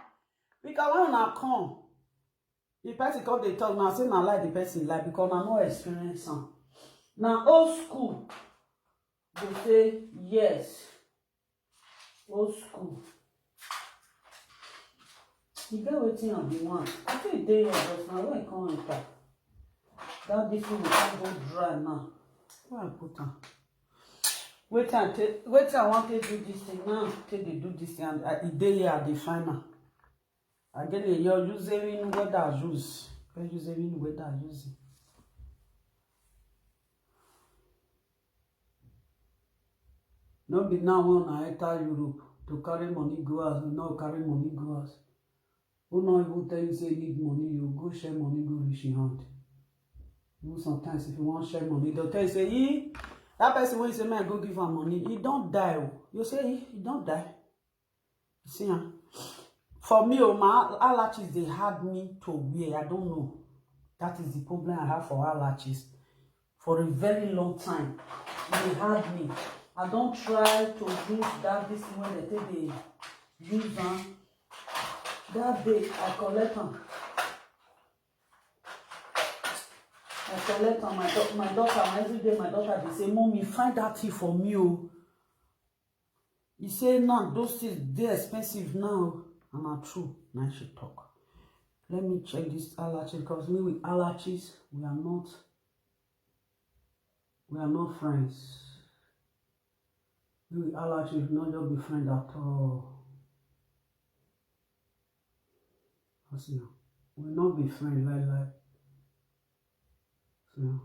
Because when una come, the person come dey talk now, say na lie the person lie because na no experience am. Na old school go say yes. Old school. You get wetin I be want. I think dey here, but na where I come enter. That this one come go dry now. Where I put am? Wetin I take, wetin I wan take do this thing now? Take dey do this thing, and I, e dey here, I dey find am. I get a your using weather use. Your using weather use. No be now when I enter Europe to carry money go house, no carry money go house. Who no even tell you say you need money, you go share money, go reach your hand. Even sometimes if you want share money, they'll tell you say, "Ee, that person wey you say man go give am money, he don't die." Oh." You say, "Ee, he don't die." You see, huh? For me, oh, my allergies, they had me to where I don't know. That is the problem I have for allergies. For a very long time, they had me. I don't try to use that this thing when they take they use am. That day, I collect am. I collect am. My, da- my daughter, my every day, my daughter, they say, "Mommy, find that thing for me, oh." He say, "Now, those things, they expensive now." And na true, now she talk. Let me check this allergy, because me with allergies, we are not, we are not friends. Me with allergies, we not just be friends at all. What's now? We not be friends like, like. So,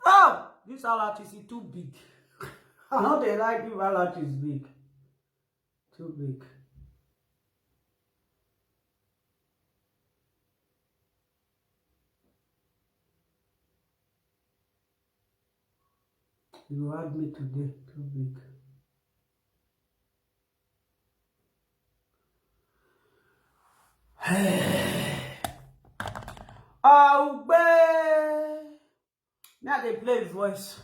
oh, this allergy is too big. I know they like you, allergy is big. Too big. You had me today, too big. Hey. Augbe. Now they play voice.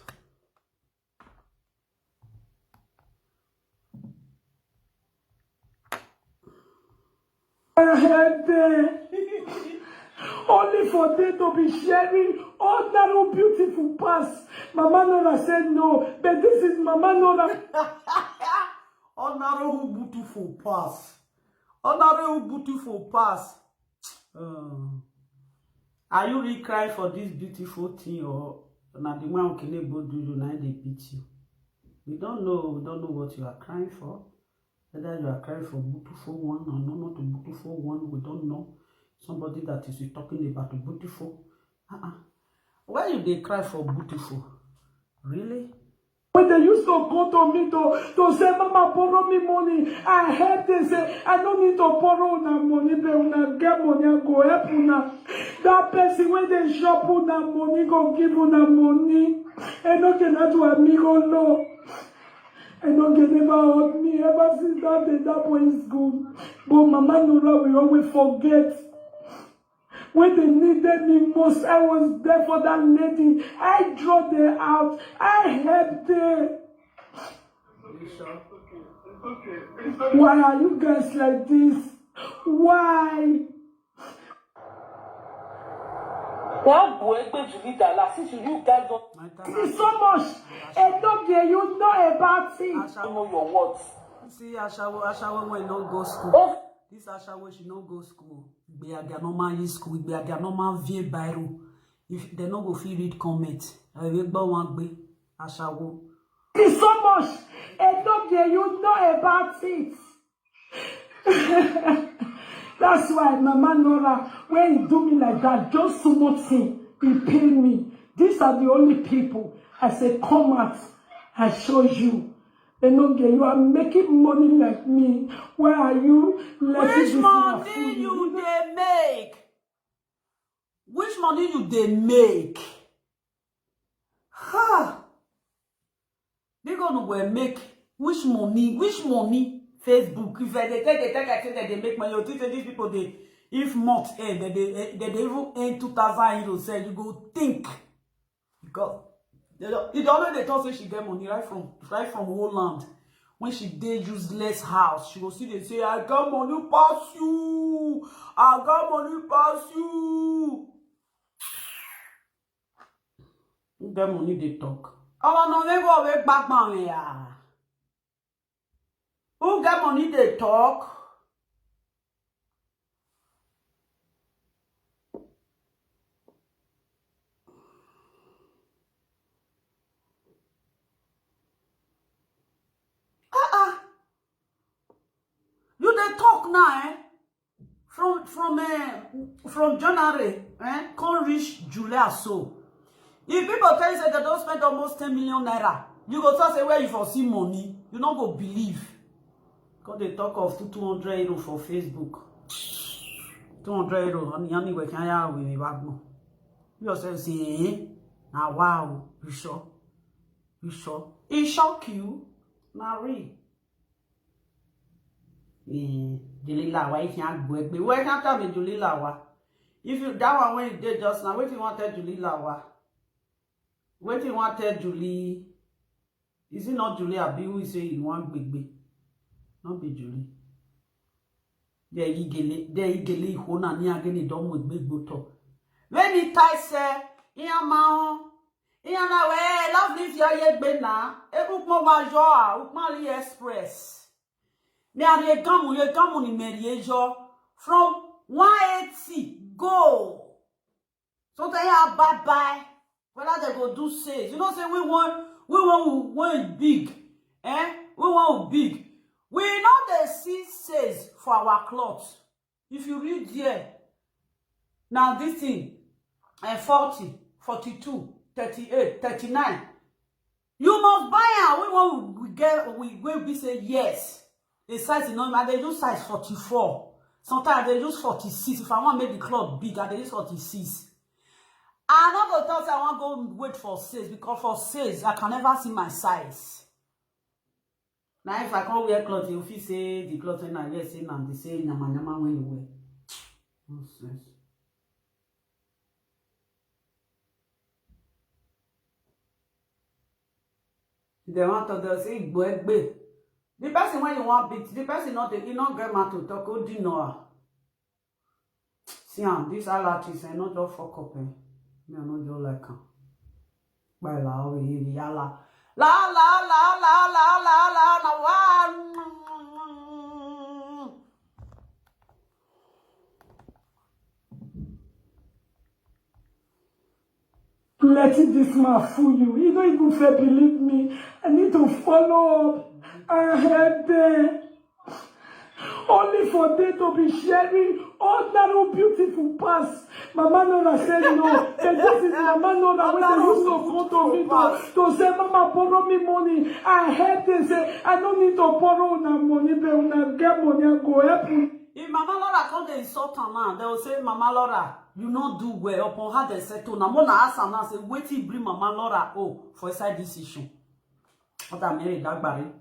Only for them to be sharing ordinary beautiful pass. Mama Nora said no, but this is Mama Nora. Ordinary beautiful pass. Ordinary beautiful pass. Uh, are you really crying for this beautiful thing, or na the man Okinebo do you, na dey beat you? We don't know. We don't know what you are crying for. Whether you are crying for beautiful one or not, not a beautiful one, we don't know. Somebody that is talking about beautiful. Uh-uh. Why you dey cry for beautiful? Really? When they used to go to me to, to say, "Mama, borrow me money." I help them say, "I don't need to borrow una money, but una get money, I go help una." That person when they shop una money, go give una money. And okay, that's why me go low. And okay, never hurt me. Ever since that day, that boy is gone. But Mama Nora will always forget. When they needed me most, I was there for that lady. I draw them out. I help them. Why are you guys like this? Why? Why do I go to lead the last since you guys don't My time It's so much. I don't get you know about it. Ashawo. Know your words. See, Ashawo, Ashawo when no go school. Oh. This Ashawo, she no go school. Igbe aga no man use school. Igbe aga no man vie biro. If they no go fit read comment, I will go one gbe Ashawo. It's so much. I don't get you know about it. That's why Mama Nora, when he do me like that, just small thing, he pain me. These are the only people I say, "Come out, I show you." They no get you are making money like me. Why are you letting Which this money you dey make? Which money you dey make? Ha! They gonna go make which money? Which money? Facebook. If they take, they take, I think that they make money. You think say these people they if month end, that they eh, that they even earn two thousand euros, say you go think because they don't, it always they talk say she get money right from right from Holland. When she dey useless house, she go see they say, "I got money pass you. I got money pass you." Who get money they talk? Our no neighbor we back man ya. Money dey talk. Ah ah. You dey talk now, eh? From from eh, from January, eh, come reach July so. If people tell you say they don spend almost ten million naira, you go talk say where you for see money, you no go believe. Come dey talk of two two hundred euro for Facebook. Two hundred euro, ani ani we kan ya we ni wa gbon. You yourself say, eh? Na wow, you sure? You sure? E shock you? Na real. Eh, Julie Lawa, if you go, where can tell me Julie Lawa? If you that one when you did just now, what you want tell Julie Lawa? What you want tell Julie? Is it not Julie Abi who say you want big big? Not be Julie. There you get it, there you get it, hona ni agene don with big boto. When he tie say, Iyama, Iyana we, love leave your yegbe na. E ukmo wa jo, ukmo Ali Express. Me are ye gamu, ye gamu ni meri ye jo. From one eighty, go. So tell you bye bye. Whether they go do sales. You know say we want, we want, we want big. Eh? We want big. We know they see sales for our cloth. If you read there, now this thing, eh, forty, forty-two, thirty-eight, thirty-nine. You must buy am. We want we get, we will be say yes. The size, you know, I dey use size forty-four. Sometimes I dey use forty-six. If I want make the cloth big, I dey use forty-six. I no go talk say I wan go wait for sales, because for sales I can never see my size. Now if I can't wear cloth, you feel say the cloth and I wear same and the same nyama nyama when you wear. Nonsense. They want to, they say, "Igbo egbe." The person when you want beat, the person not, you not get mouth to talk, oh, dino. See am, this all artist, I not just fuck up, eh? Me, I not just like am. By la, oh, yeah, yeah, la. La, la, la, la, la, la, la, na wa. Letting this man fool you. You don't even fair believe me. I need to follow up and help them. Only for them to be sharing ordinary beautiful past. Mama Nora said no. That this is Mama Nora when they used to come to me to, to say, "Mama, borrow me money." I help them say, "I don't need to borrow una money, but una get money, I go help you." If Mama Laura come dey insult am now, they will say, "Mama Laura, you no do well." Upon how they settle now, more na ask am now, say, "Wetin bring Mama Laura oh for inside this issue?" Oda mere dagbare.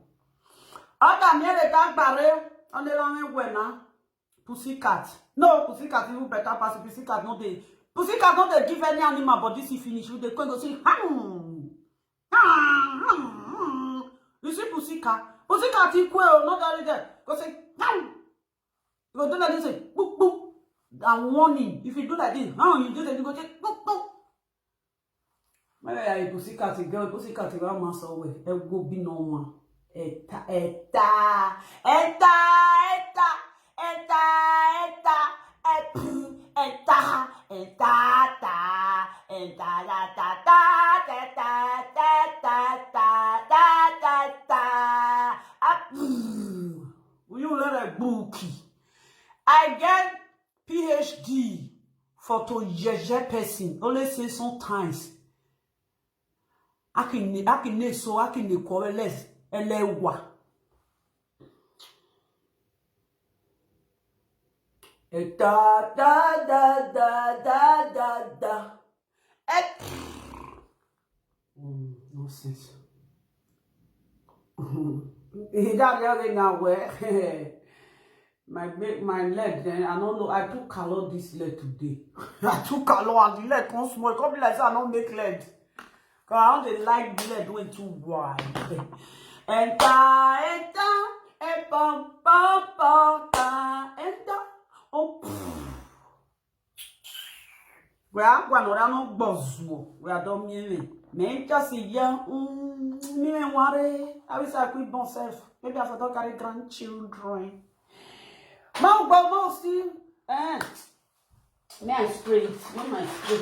Oda mere dagbare. Only long well now. Pussycat. No, pussycat even better pass pussycat. No dey. Pussycat no dey give any animal, but this e finish. You dey go, go say, "Hmm. Hmm, hmm, hmm." You see pussycat? Pussycat e kwe o, not only there. Go say, "Hmm." You go do like this, say, "Boop, boop." And warning. If you do like this, huh, you do like this, you go say, "Boop, boop." Maybe I pussycat girl, pussycat girl, man, so we, e go be no one. Eta, eta, eta, eta, eta, eta, et-, eta, eta, ta, eta, la, ta, ta, ta, ta, ta, ta, ta, ta, ta, ta, ta. Ah, you let a bookie. I get P H D for to jeje person. Only say sometimes. Akine, akine so, akine kore les, elewa. Eta, da, da, da, da, da, da. Et-, mm, nonsense. He got the other now where my, my leg, then I don't know. I took color this leg today. I took color and the leg come small. Come be like say I don't make leg. 'Cause I don't dey like the leg wey too wide. Enter, enter, e pom, pom, pom, ta, enter. Oh, pff. Where I go, no, no, bozuo. Where I don't mean me. Me just a young, mm, me, me, worry. I wish I could born self. Maybe I forgot carry grandchildren. Mount Bobo still. Eh. Me, I spray. When I spray.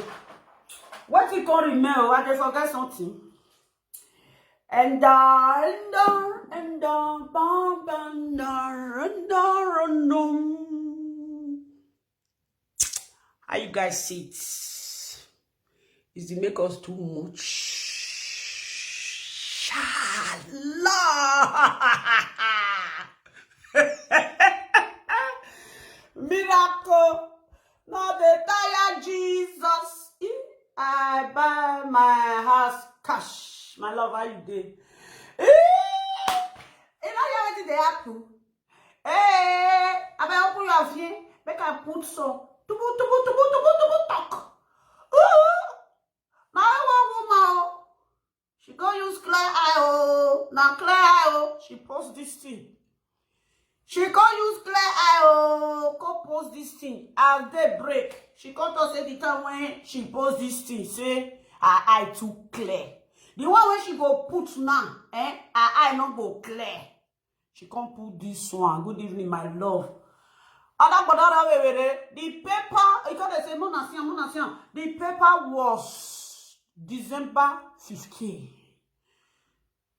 What you call it, Mel? I dey forget something. And uh, and uh, and uh, bam, bam, da, da, da, da. How you guys see it? Is it make us too much? Shala! Miracle! No dey tire Jesus. Eh, I buy my house cash. My love, how you dey? Eh, you know wetin dey happen? Eh, abeg open your vein. Make I put some. Tubu, tubu, tubu, tubu, tubu, talk. Ooh, na I wan woman o. She go use clear eye o. Na clear eye o. She post this thing. She go use clear eye o. Go post this thing. As day break, she come talk say the time when she post this thing, say her eye too clear. The one wey she go put now, eh, her eye no go clear. She come put this one. Good evening, my love. Alagbadara wewere. The paper, you gotta say, Mona Sian, Mona Sian. The paper was December fifteenth,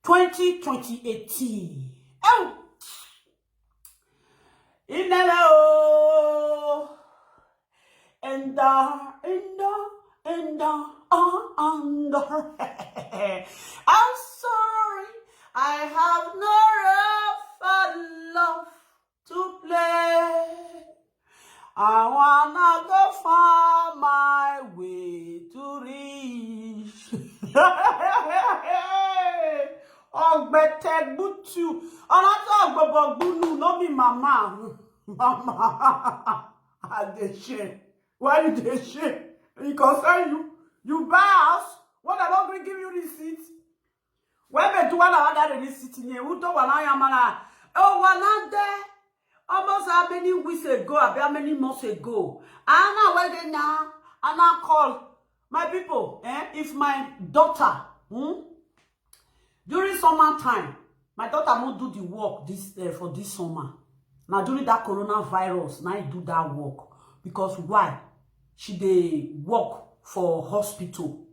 twenty twenty eighteen. Oh! Inelo. And uh, and uh, and uh, uh, and uh. I'm sorry, I have no rough love to play. I wanna go find my way to reach. Ogbete gbutu. Ọ̀nà tó gbogbo gbunu, no be mama. Mama. I dey shame. Why you dey shame? E concern you. You buy house, when dem no gree give you receipt. When dem do one another receipt, nye, who to wana ya mara? Oh, wana there. Almost how many weeks ago, abi how many months ago? Ana wege na, ana call. My people, eh, if my daughter, hmm, during summer time, my daughter won't do the work this, eh, for this summer. Now during that coronavirus, now you do that work. Because why? She dey work for hospital.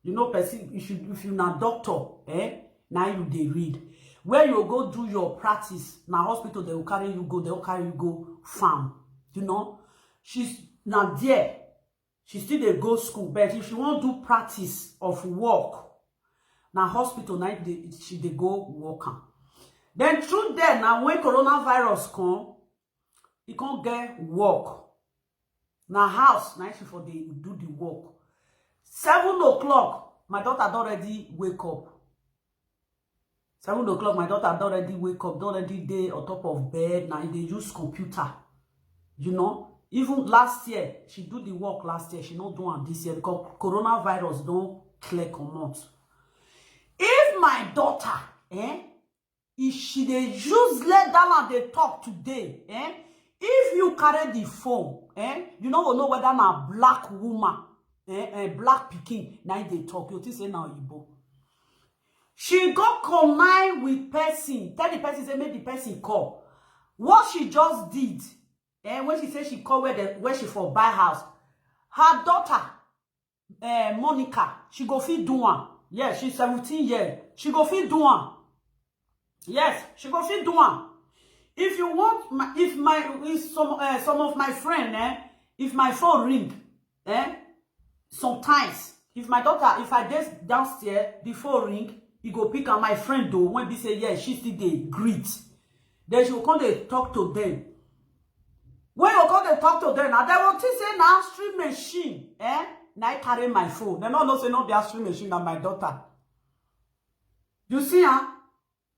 You know, person, if you, if you na doctor, eh, now you dey read. Where you go do your practice, na hospital they will carry you go, they will carry you go farm. You know, she's not there. She still dey go school, but if she wan do practice of work, na hospital na dey, she dey go work am. Then through there, na when coronavirus come, e come get work. Na house na she for dey do the work. Seven o'clock, my daughter don already wake up. Seven o'clock, my daughter don already wake up, don already dey on top of bed. Now they use computer. You know, even last year, she do the work last year, she no do am this year because coronavirus don clear comot. If my daughter, eh, if she dey use let down and dey talk today, eh, if you carry the phone, eh, you no go know whether na black woman, eh, eh, black pikin, na im dey talk. You think say na oyibo. She go combine with person, tell the person say make the person call. What she just did, eh, when she say she call where the, where she for buy house, her daughter, eh, Monica, she go fit do am. Yes, she's seventeen years. She go fit do am. Yes, she go fit do am. If you want, my, if my, if some, eh, some of my friend, eh, if my phone ring, eh, sometimes, if my daughter, if I dey downstairs, the phone ring, e go pick am, my friend though, when be say yes, she still dey greet. Then she go come dey talk to them. When you come dey talk to them, now they will think say na answering machine, eh? Na I carry my phone. They no know say no be answering machine, na my daughter. You see, huh?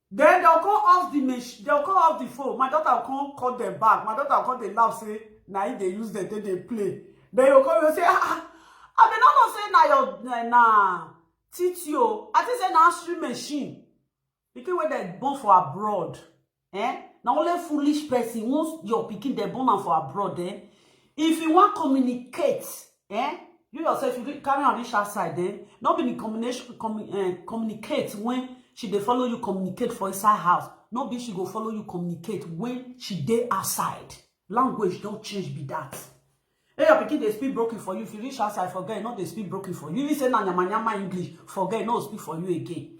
Then they'll call off the mach-, they'll call off the phone. My daughter will come call them back. My daughter will come dey laugh say na if they use them, then they play. Then you come, you say, ah, ah, I may not know say na your, na, na T T O. I think say na answering machine. Pikin wey dem born for abroad, eh? Na only foolish person, once your pikin dem born am for abroad, eh? If you wan communicate, eh? You yourself, you carry am reach outside, eh? No be the combination, commu- eh, communicate when she dey follow you communicate for inside house. No be she go follow you communicate when she dey outside. Language don change be that. Hey, your pikin dey speak broken for you. If you reach outside, forget, no dey speak broken for you. If you say na nyama nyama English, forget, no speak for you again.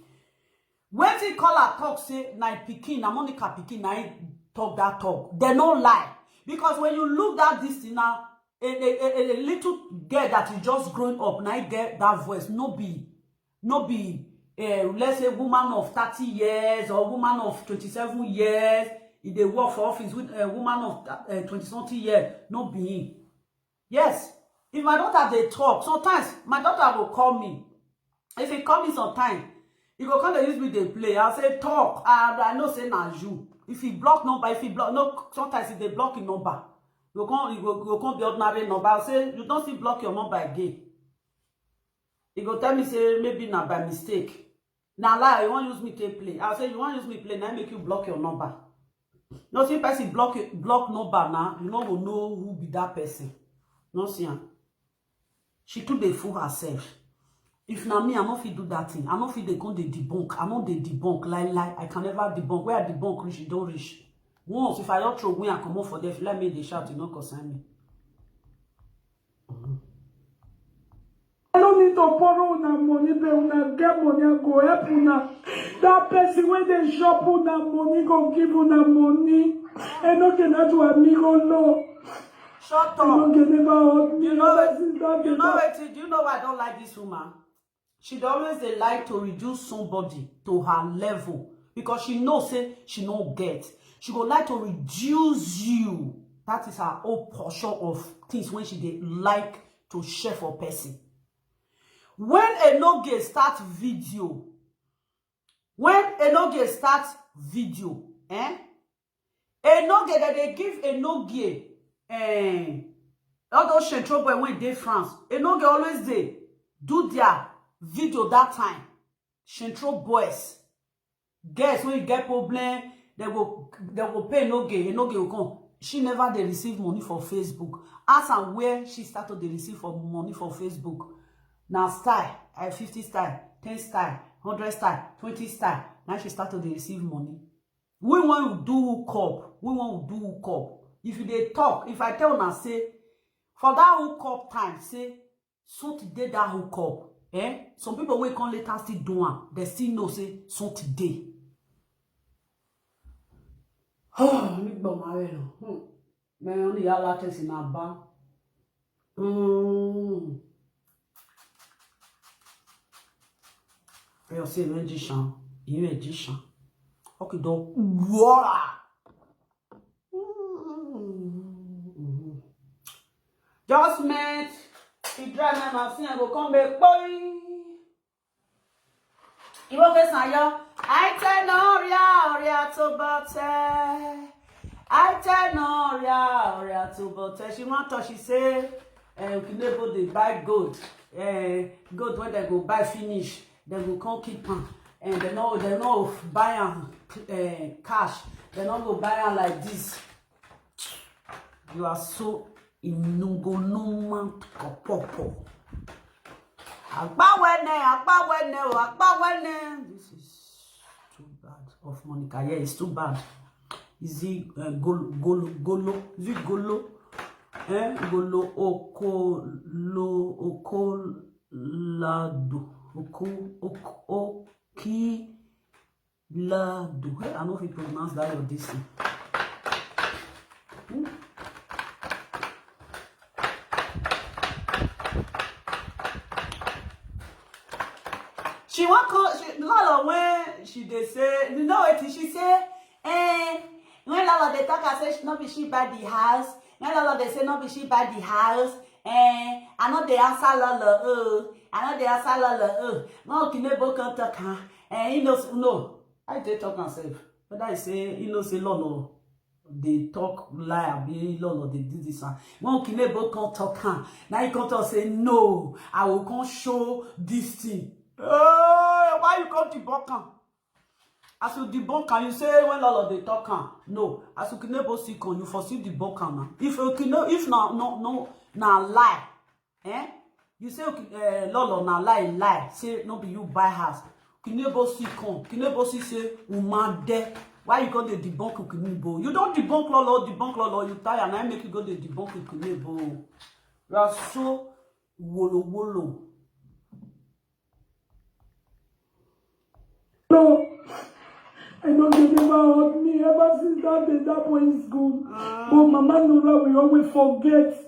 Wetin caller talk say na im pikin, na Monica pikin, na im talk that talk. They no lie. Because when you look that this thing now, a, a, a, a little girl that is just growing up, na im get that voice. No be, no be, uh, let's say, woman of thirty years or woman of twenty-seven years. If they work for office with a woman of uh, twenty something years, no be him. Yes, if my daughter dey talk, sometimes my daughter go call me. If he call me sometime, he go come dey use me dey play. I say, "Talk." I, I know say na you. If he block number, if he block, no, sometimes if they block him number, you go come, you go, you go come be ordinary number. I say, "You don't still block your number again." He go tell me say maybe na by mistake. Na lie, you wan use me take play. I say, "You wan use me play, na make you block your number." No, see person block you, block number now, you no go know who be that person. No see am. She too dey fool herself. If na me, I no fit do that thing. I no fit dey come dey debunk. I no dey debunk. Lie, lie. I can never debunk. Where I debunk reach, e don reach. Once, if I don throw away and comot for there, if you like me, dey shout, e no concern me. I no need to borrow una money, but una get money, I go help una. That person wey dey shop una money go give una money. Enoke na to amigo lo. Shut up. Enoke never hurt me. You know, ever since that you know day. Wetin? Do you know why I don't like this woman? She dey always dey like to reduce somebody to her level because she know say she no get. She go like to reduce you. That is her own portion of things when she dey like to share for person. When Enoge start video, when Enoge start video, eh? Enoge, that they give Enoge, eh, all those Central boy wey dey France. Enoge always dey do their video that time. Central boys, girls wey get problem, they go, they go pay Enoge, Enoge go come. She never dey receive money for Facebook. Ask am where she start to dey receive for money for Facebook. Na style, eh, fifty style, ten style, hundred style, twenty style. Now she start to dey receive money. We wan do hook up. We wan do hook up. If you dey talk, if I tell una say, for that hook up time, say, something dey that hook up. Eh? Some people wey come later still do am, they still know say something dey. Oh, mi gbọ́ ma rẹ̀ lọ. Hmm. Mẹ́rin ní yàrá tẹ̀sí náà bá. Hmm. Ẹ yọ sí ẹ̀rọ ẹ̀jì ṣan, ìyẹn ẹ̀jì ṣan. Okay, dog. Whoa! Just met. If dry man, I see, I go come back. Boy. Iwoke Sanyo. I tell no ria, ria to bote. I tell no ria, ria to bote. She want to, she say, eh, Okinebo dey buy gold. Eh, gold when they go buy finish, they go come keep am. And they no, they no buy am, eh, cash. They no go buy am like this. You are so inungonuma kopopo. Agbawene, agbawene, o, agbawene. This is too bad of Monica. Yeah, it's too bad. Is it, uh, golo, golo, golo? Is it golo? Eh? Golo okolo, okolado, oko, ok, oki. Ladu. Hey, I no fit pronounce that word this thing. Hmm? She wan call, she, Lala, when she dey say, you know wetin she say? Eh, when Lala dey talk, I say she, no be she buy the house. When Lala dey say no be she buy the house. Eh, I no dey answer Lala. Oh, I no dey answer Lala. Oh, when Okinebo come talk, huh? Eh, he no s-, no. I dey talk am sef. Whether I say he no say Lolo dey talk lie, abi Lolo dey do this one. When Okinebo come talk am, now he come talk say, "No, I will come show this thing." Oh, why you come debunk am? As you debunk am, you say when Lolo dey talk am. No, as Okinebo still come, you for still debunk am now. If Okine-, if na, no, no, na lie, eh? You say, okay, eh, Lolo, na lie, lie. Say no be you buy house. Kinebo see come. Kinebo see say woman there. Why you come dey debunk Kinebo? You don debunk Lolo, debunk Lolo. You tire, na make you go dey debunk Kinebo. You are so wolo wolo. No, I know they never hug me ever since that day that boy is gone. But Mama Nora will always forget.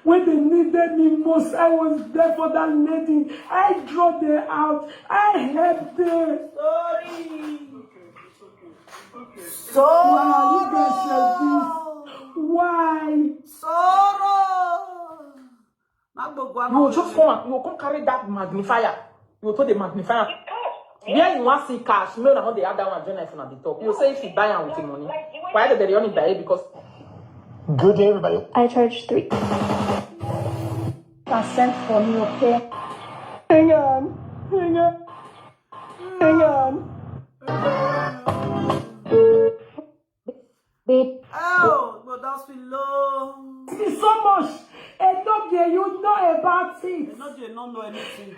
When they needed me most, I was there for that lady. I draw them out. I helped them. Sorry. Why are you guys like this? Why? Sorrow. You will just come and you will come carry that magnifier. You will take the magnifier. Where you want see cash, me, I want the other one join if una dey talk. You say if you buy am with the money, why did they only buy it? Because good day, everybody. I charge three. Percent for me, okay? Hang on, hang on, hang on. Babe. Oh, but that's too low. It's so much. And no, you know about it. No, they don't know anything.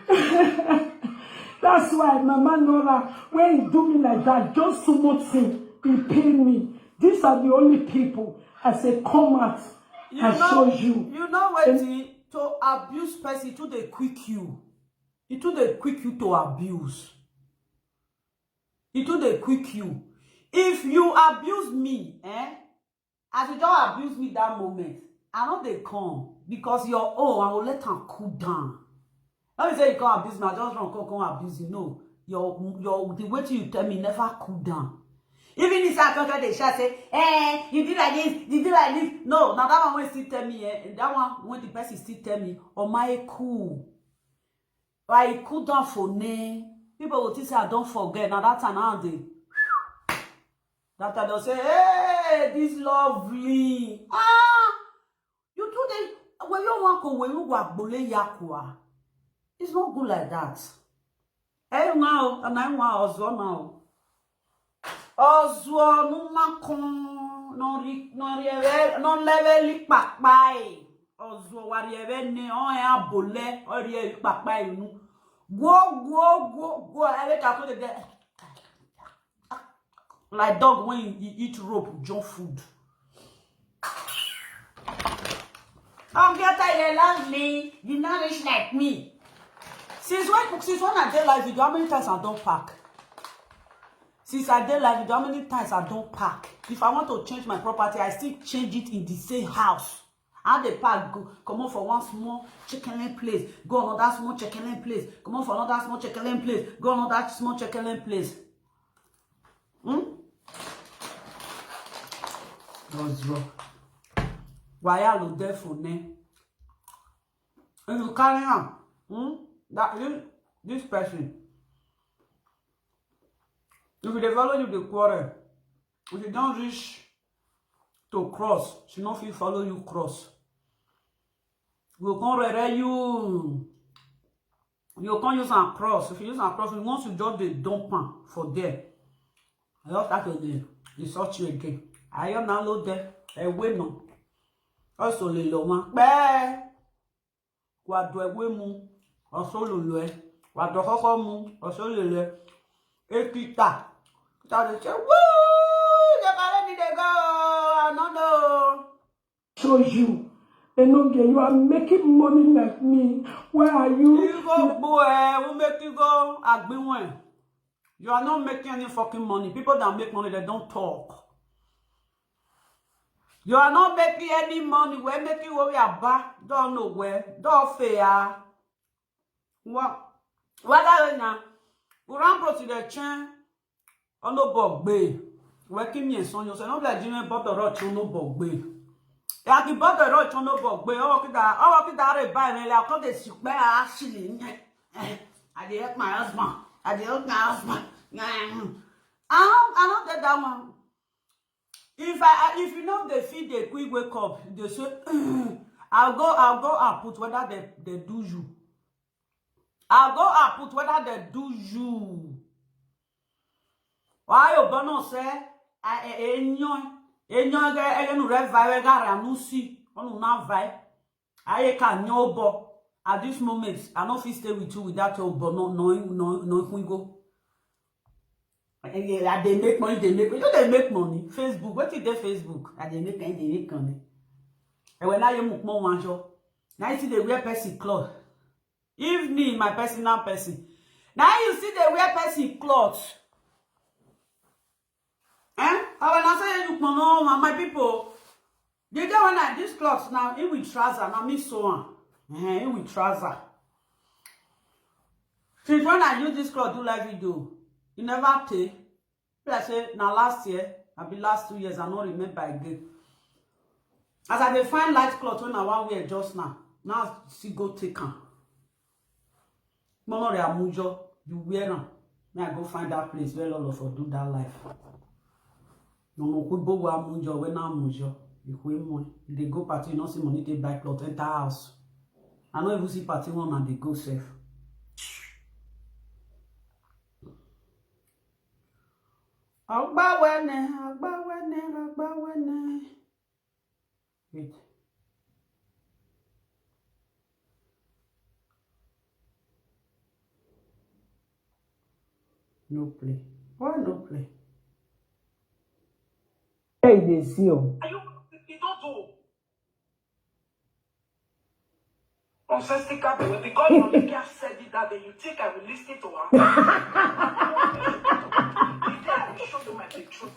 That's why Mama Nora, when he do me like that, just so much thing, he pay me. These are the only people I say, come out. You I know, show you. You know what? To abuse person, too they quick you. It too they quick you to abuse. It too they quick you. If you abuse me, eh? As you don't abuse me that moment, I know they come because your own, I will let them cool down. Let me say you can't abuse me, I just run, come, come abuse you. No, your, your, the way you tell me never cool down. Even if I come, they shall say, eh, you did like this, you did like this. No, now that one will still tell me, eh, that one when the person still tell me, oh my cool. Like cool down for me. People will think say I don't forget. Now that time now they that I don't say, hey, this lovely. Ah, you do the when you want to when you walk bole yakwa. It's not good like that. Hey, now, and I want also now. Ozuo numakun no ri no ri eve no leve li papai. Ozuo wari eve ne o e abole o ri eve papai nu. Go go go go eve ka ko de like dog when you eat rope junk food. I'm better you love me. You not rich like me. Since when since when I did live video, how many times I don't pack? Since I did live video, how many times I don't pack? If I want to change my property, I still change it in the same house. I dey pack go come on for one small chicken place, go another small chicken place, come on for another small chicken place, go another small chicken place. Hmm? What's wrong? Why are you there for me? If you carry on, hmm? That this, this person, if they follow you, the quarrel. If you don't reach to cross, she no fit follow you cross. Go come rere you. You can't use and cross. If you use and cross, once you just dey dump am for there, I just start to dey insult you again. I am now load there. I win no. Also, little one. Bẹ́ẹ̀. Wà dọ̀ ẹ̀wé mu, ọ̀sán olùlọ ẹ̀. Wà dọ̀ kọ́kọ́ mu, ọ̀sán olùlọ ẹ̀. Ekita. Kita dey say, woo! They carry me dey go. I no know. Show you. Enoge, you are making money like me. Where are you? You go boy, who make you go? Agbiwen. You are not making any fucking money. People that make money, they don't talk. You are not making any money. We're making what we are back. Don't know where. Don't fear. What? What are you now? Uran brought to the chain. Ono bogbe. Where can you son? You say, no, like Jimmy bought the roach, ono bogbe. Yaki bought the roach, ono bogbe. Oh, kida, oh, kida, re buy me. Like, come, they sick, but I actually, I dey help my husband. I dey help my husband. I don't, I don't get that one. If I, if you know they feel the quick wake up, they say, I'll go, I'll go and put whether they, they do you. I'll go and put whether they do you. Why you born say, I, I, enyo, enyo, I, I, no, red vai, I got a nusi, on una vai. I can no bo. At this moment, I no fit stay with you without your but no no no no go. I dey make money, dey make money. You dey make money. Facebook, wetin dey Facebook? I dey make money, dey make money. And when I am more one job, now you see they wear person cloth. If me, my personal person, now you see they wear person cloth. Eh? I wanna say you no, my people. The day when I this cloth now, it with trouser, now me so on. Eh, it with trouser. Since when I use this cloth do live video, you never take. Be like say na last year, I be last two years, I no remember again. As I dey find light cloth when I wan wear just now, now I still go take am. Momo re amujo, you wear am. May I go find that place where all of us do that life. No mo kwe bo wa amujo, when I amujo, you kwe mo. You dey go party, you no see money to buy cloth, enter house. I no even see party one and they go safe. Agbawene, agbawene, agbawene. Wait. No play. Why no play? Hey, they see you. Are you, you don't do. Nonsensical boy, because your lady has said it that day, you think I will listen to her? The day I will show you my bedroom.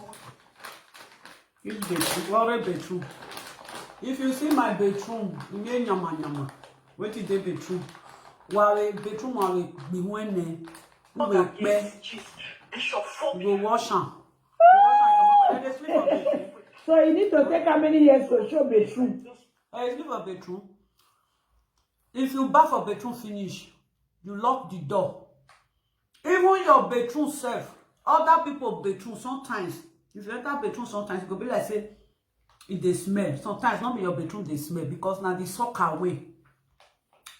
This bedroom, what a bedroom. If you see my bedroom, you may nyama nyama. What is the bedroom? Why bedroom? Why be when we pay? Bishop, you go wash am. You wash am, you comot. Dem dey sleep for bedroom. So you need to take how many years to show bedroom? Eh, you sleep for bedroom. If you bath for bedroom finish, you lock the door. Even your bedroom sef, other people bedroom sometimes. If you enter bedroom sometimes, e go be like say e dey smell. Sometimes no be your bedroom dey smell because na the sock away.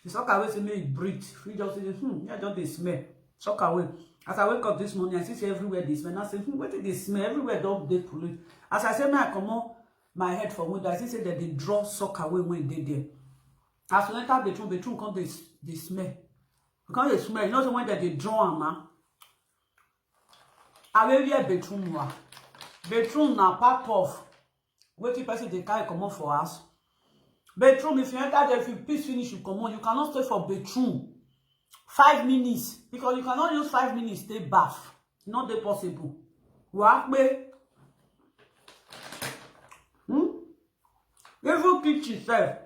The sock away say make e breathe. You just say, hmm, I just dey smell. Sock away. As I wake up this morning, I see say everywhere dey smell. I say, hmm, wetin dey smell? Everywhere don dey pollute. As I say make I comot my head for window, I see say dem dey draw sock away wey dey there. As we enter bedroom, bedroom come dey s-, dey smell. E come dey smell. You know say when dem dey draw am, ah, I will wear bedroom wa. Bedroom na part of wetin person dey carry comot for house. Bedroom, if you enter there, if you piss finish, you comot. You cannot stay for bedroom five minutes because you cannot use five minutes take bath. E no dey possible. Wa pe. Hmm? Even kitchen sef.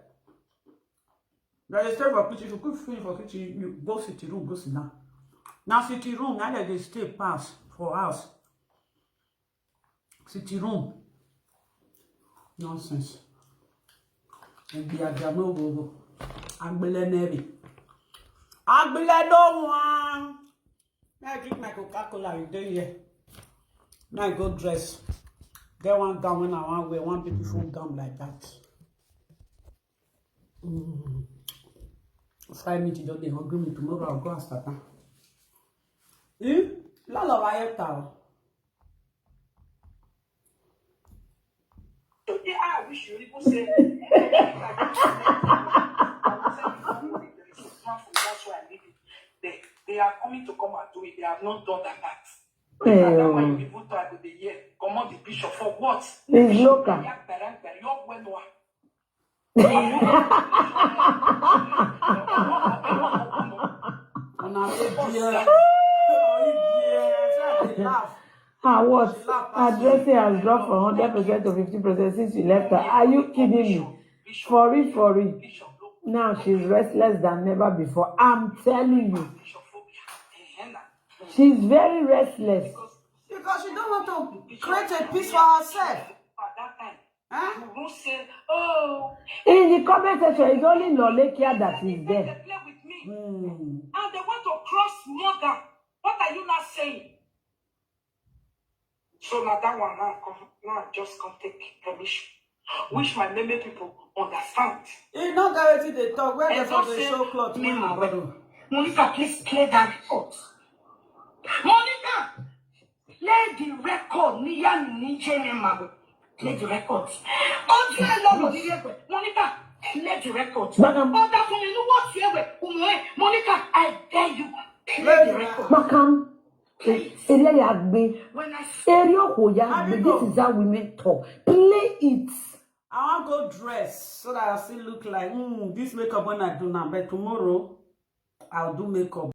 Na dey stay for kitchen. If you cook finish for kitchen, you go sitting room, go sit down. Na sitting room, na dem dey stay pass for house. Sitting room. Nonsense. And the Adamo go go. Agbele nebi. Agbele no one. Now I drink my Coca-Cola, you dey here. Now I go dress. Get one gown when I want wear, one beautiful gown like that. Mm. Fry meat, you just dey hungry me. Tomorrow I'll go and start am. Eh? Lala wa yeta o. Today, I wish you even say, I will say, "If you leave, there is a plan for you. That's why I leave it." They, they are coming to come and do it. They have not done that part. That one you even talk with the year. Come on, the bishop for what? It's local. Your when Una dey there. Una dey there. Say I dey laugh. Ah, what? Addressing has dropped from hundred percent to fifty percent since you left her. Are you kidding me? For real, for real. Now she's restless than never before. I'm telling you. She's very restless. Because she don't want to create a peace for herself. Huh? You won't say, "Oh." In the comment section, it's only Lolekia that is there. They play with me. Hmm. And they want to cross mother. What are you not saying? So now that one now come, now I just come take permission. Which my meme people understand. E no get wetin dey talk. Where dem for the show cloth wey you borrow? Monica, please clear that record. Monica, play the record. Ni ya ni ni je ni ma. Play the record. Ojú ẹ lọ lọ nílé pẹ̀. Monica, Play the record. Madam. Other from you know what you ever. Monica, I dare you. Play the record. Makam. Area ya gbe. When I see Area ko ya gbe. This is how women talk. Play it. I wan go dress so that I still look like mm, this makeup when I do now. But tomorrow, I'll do makeup.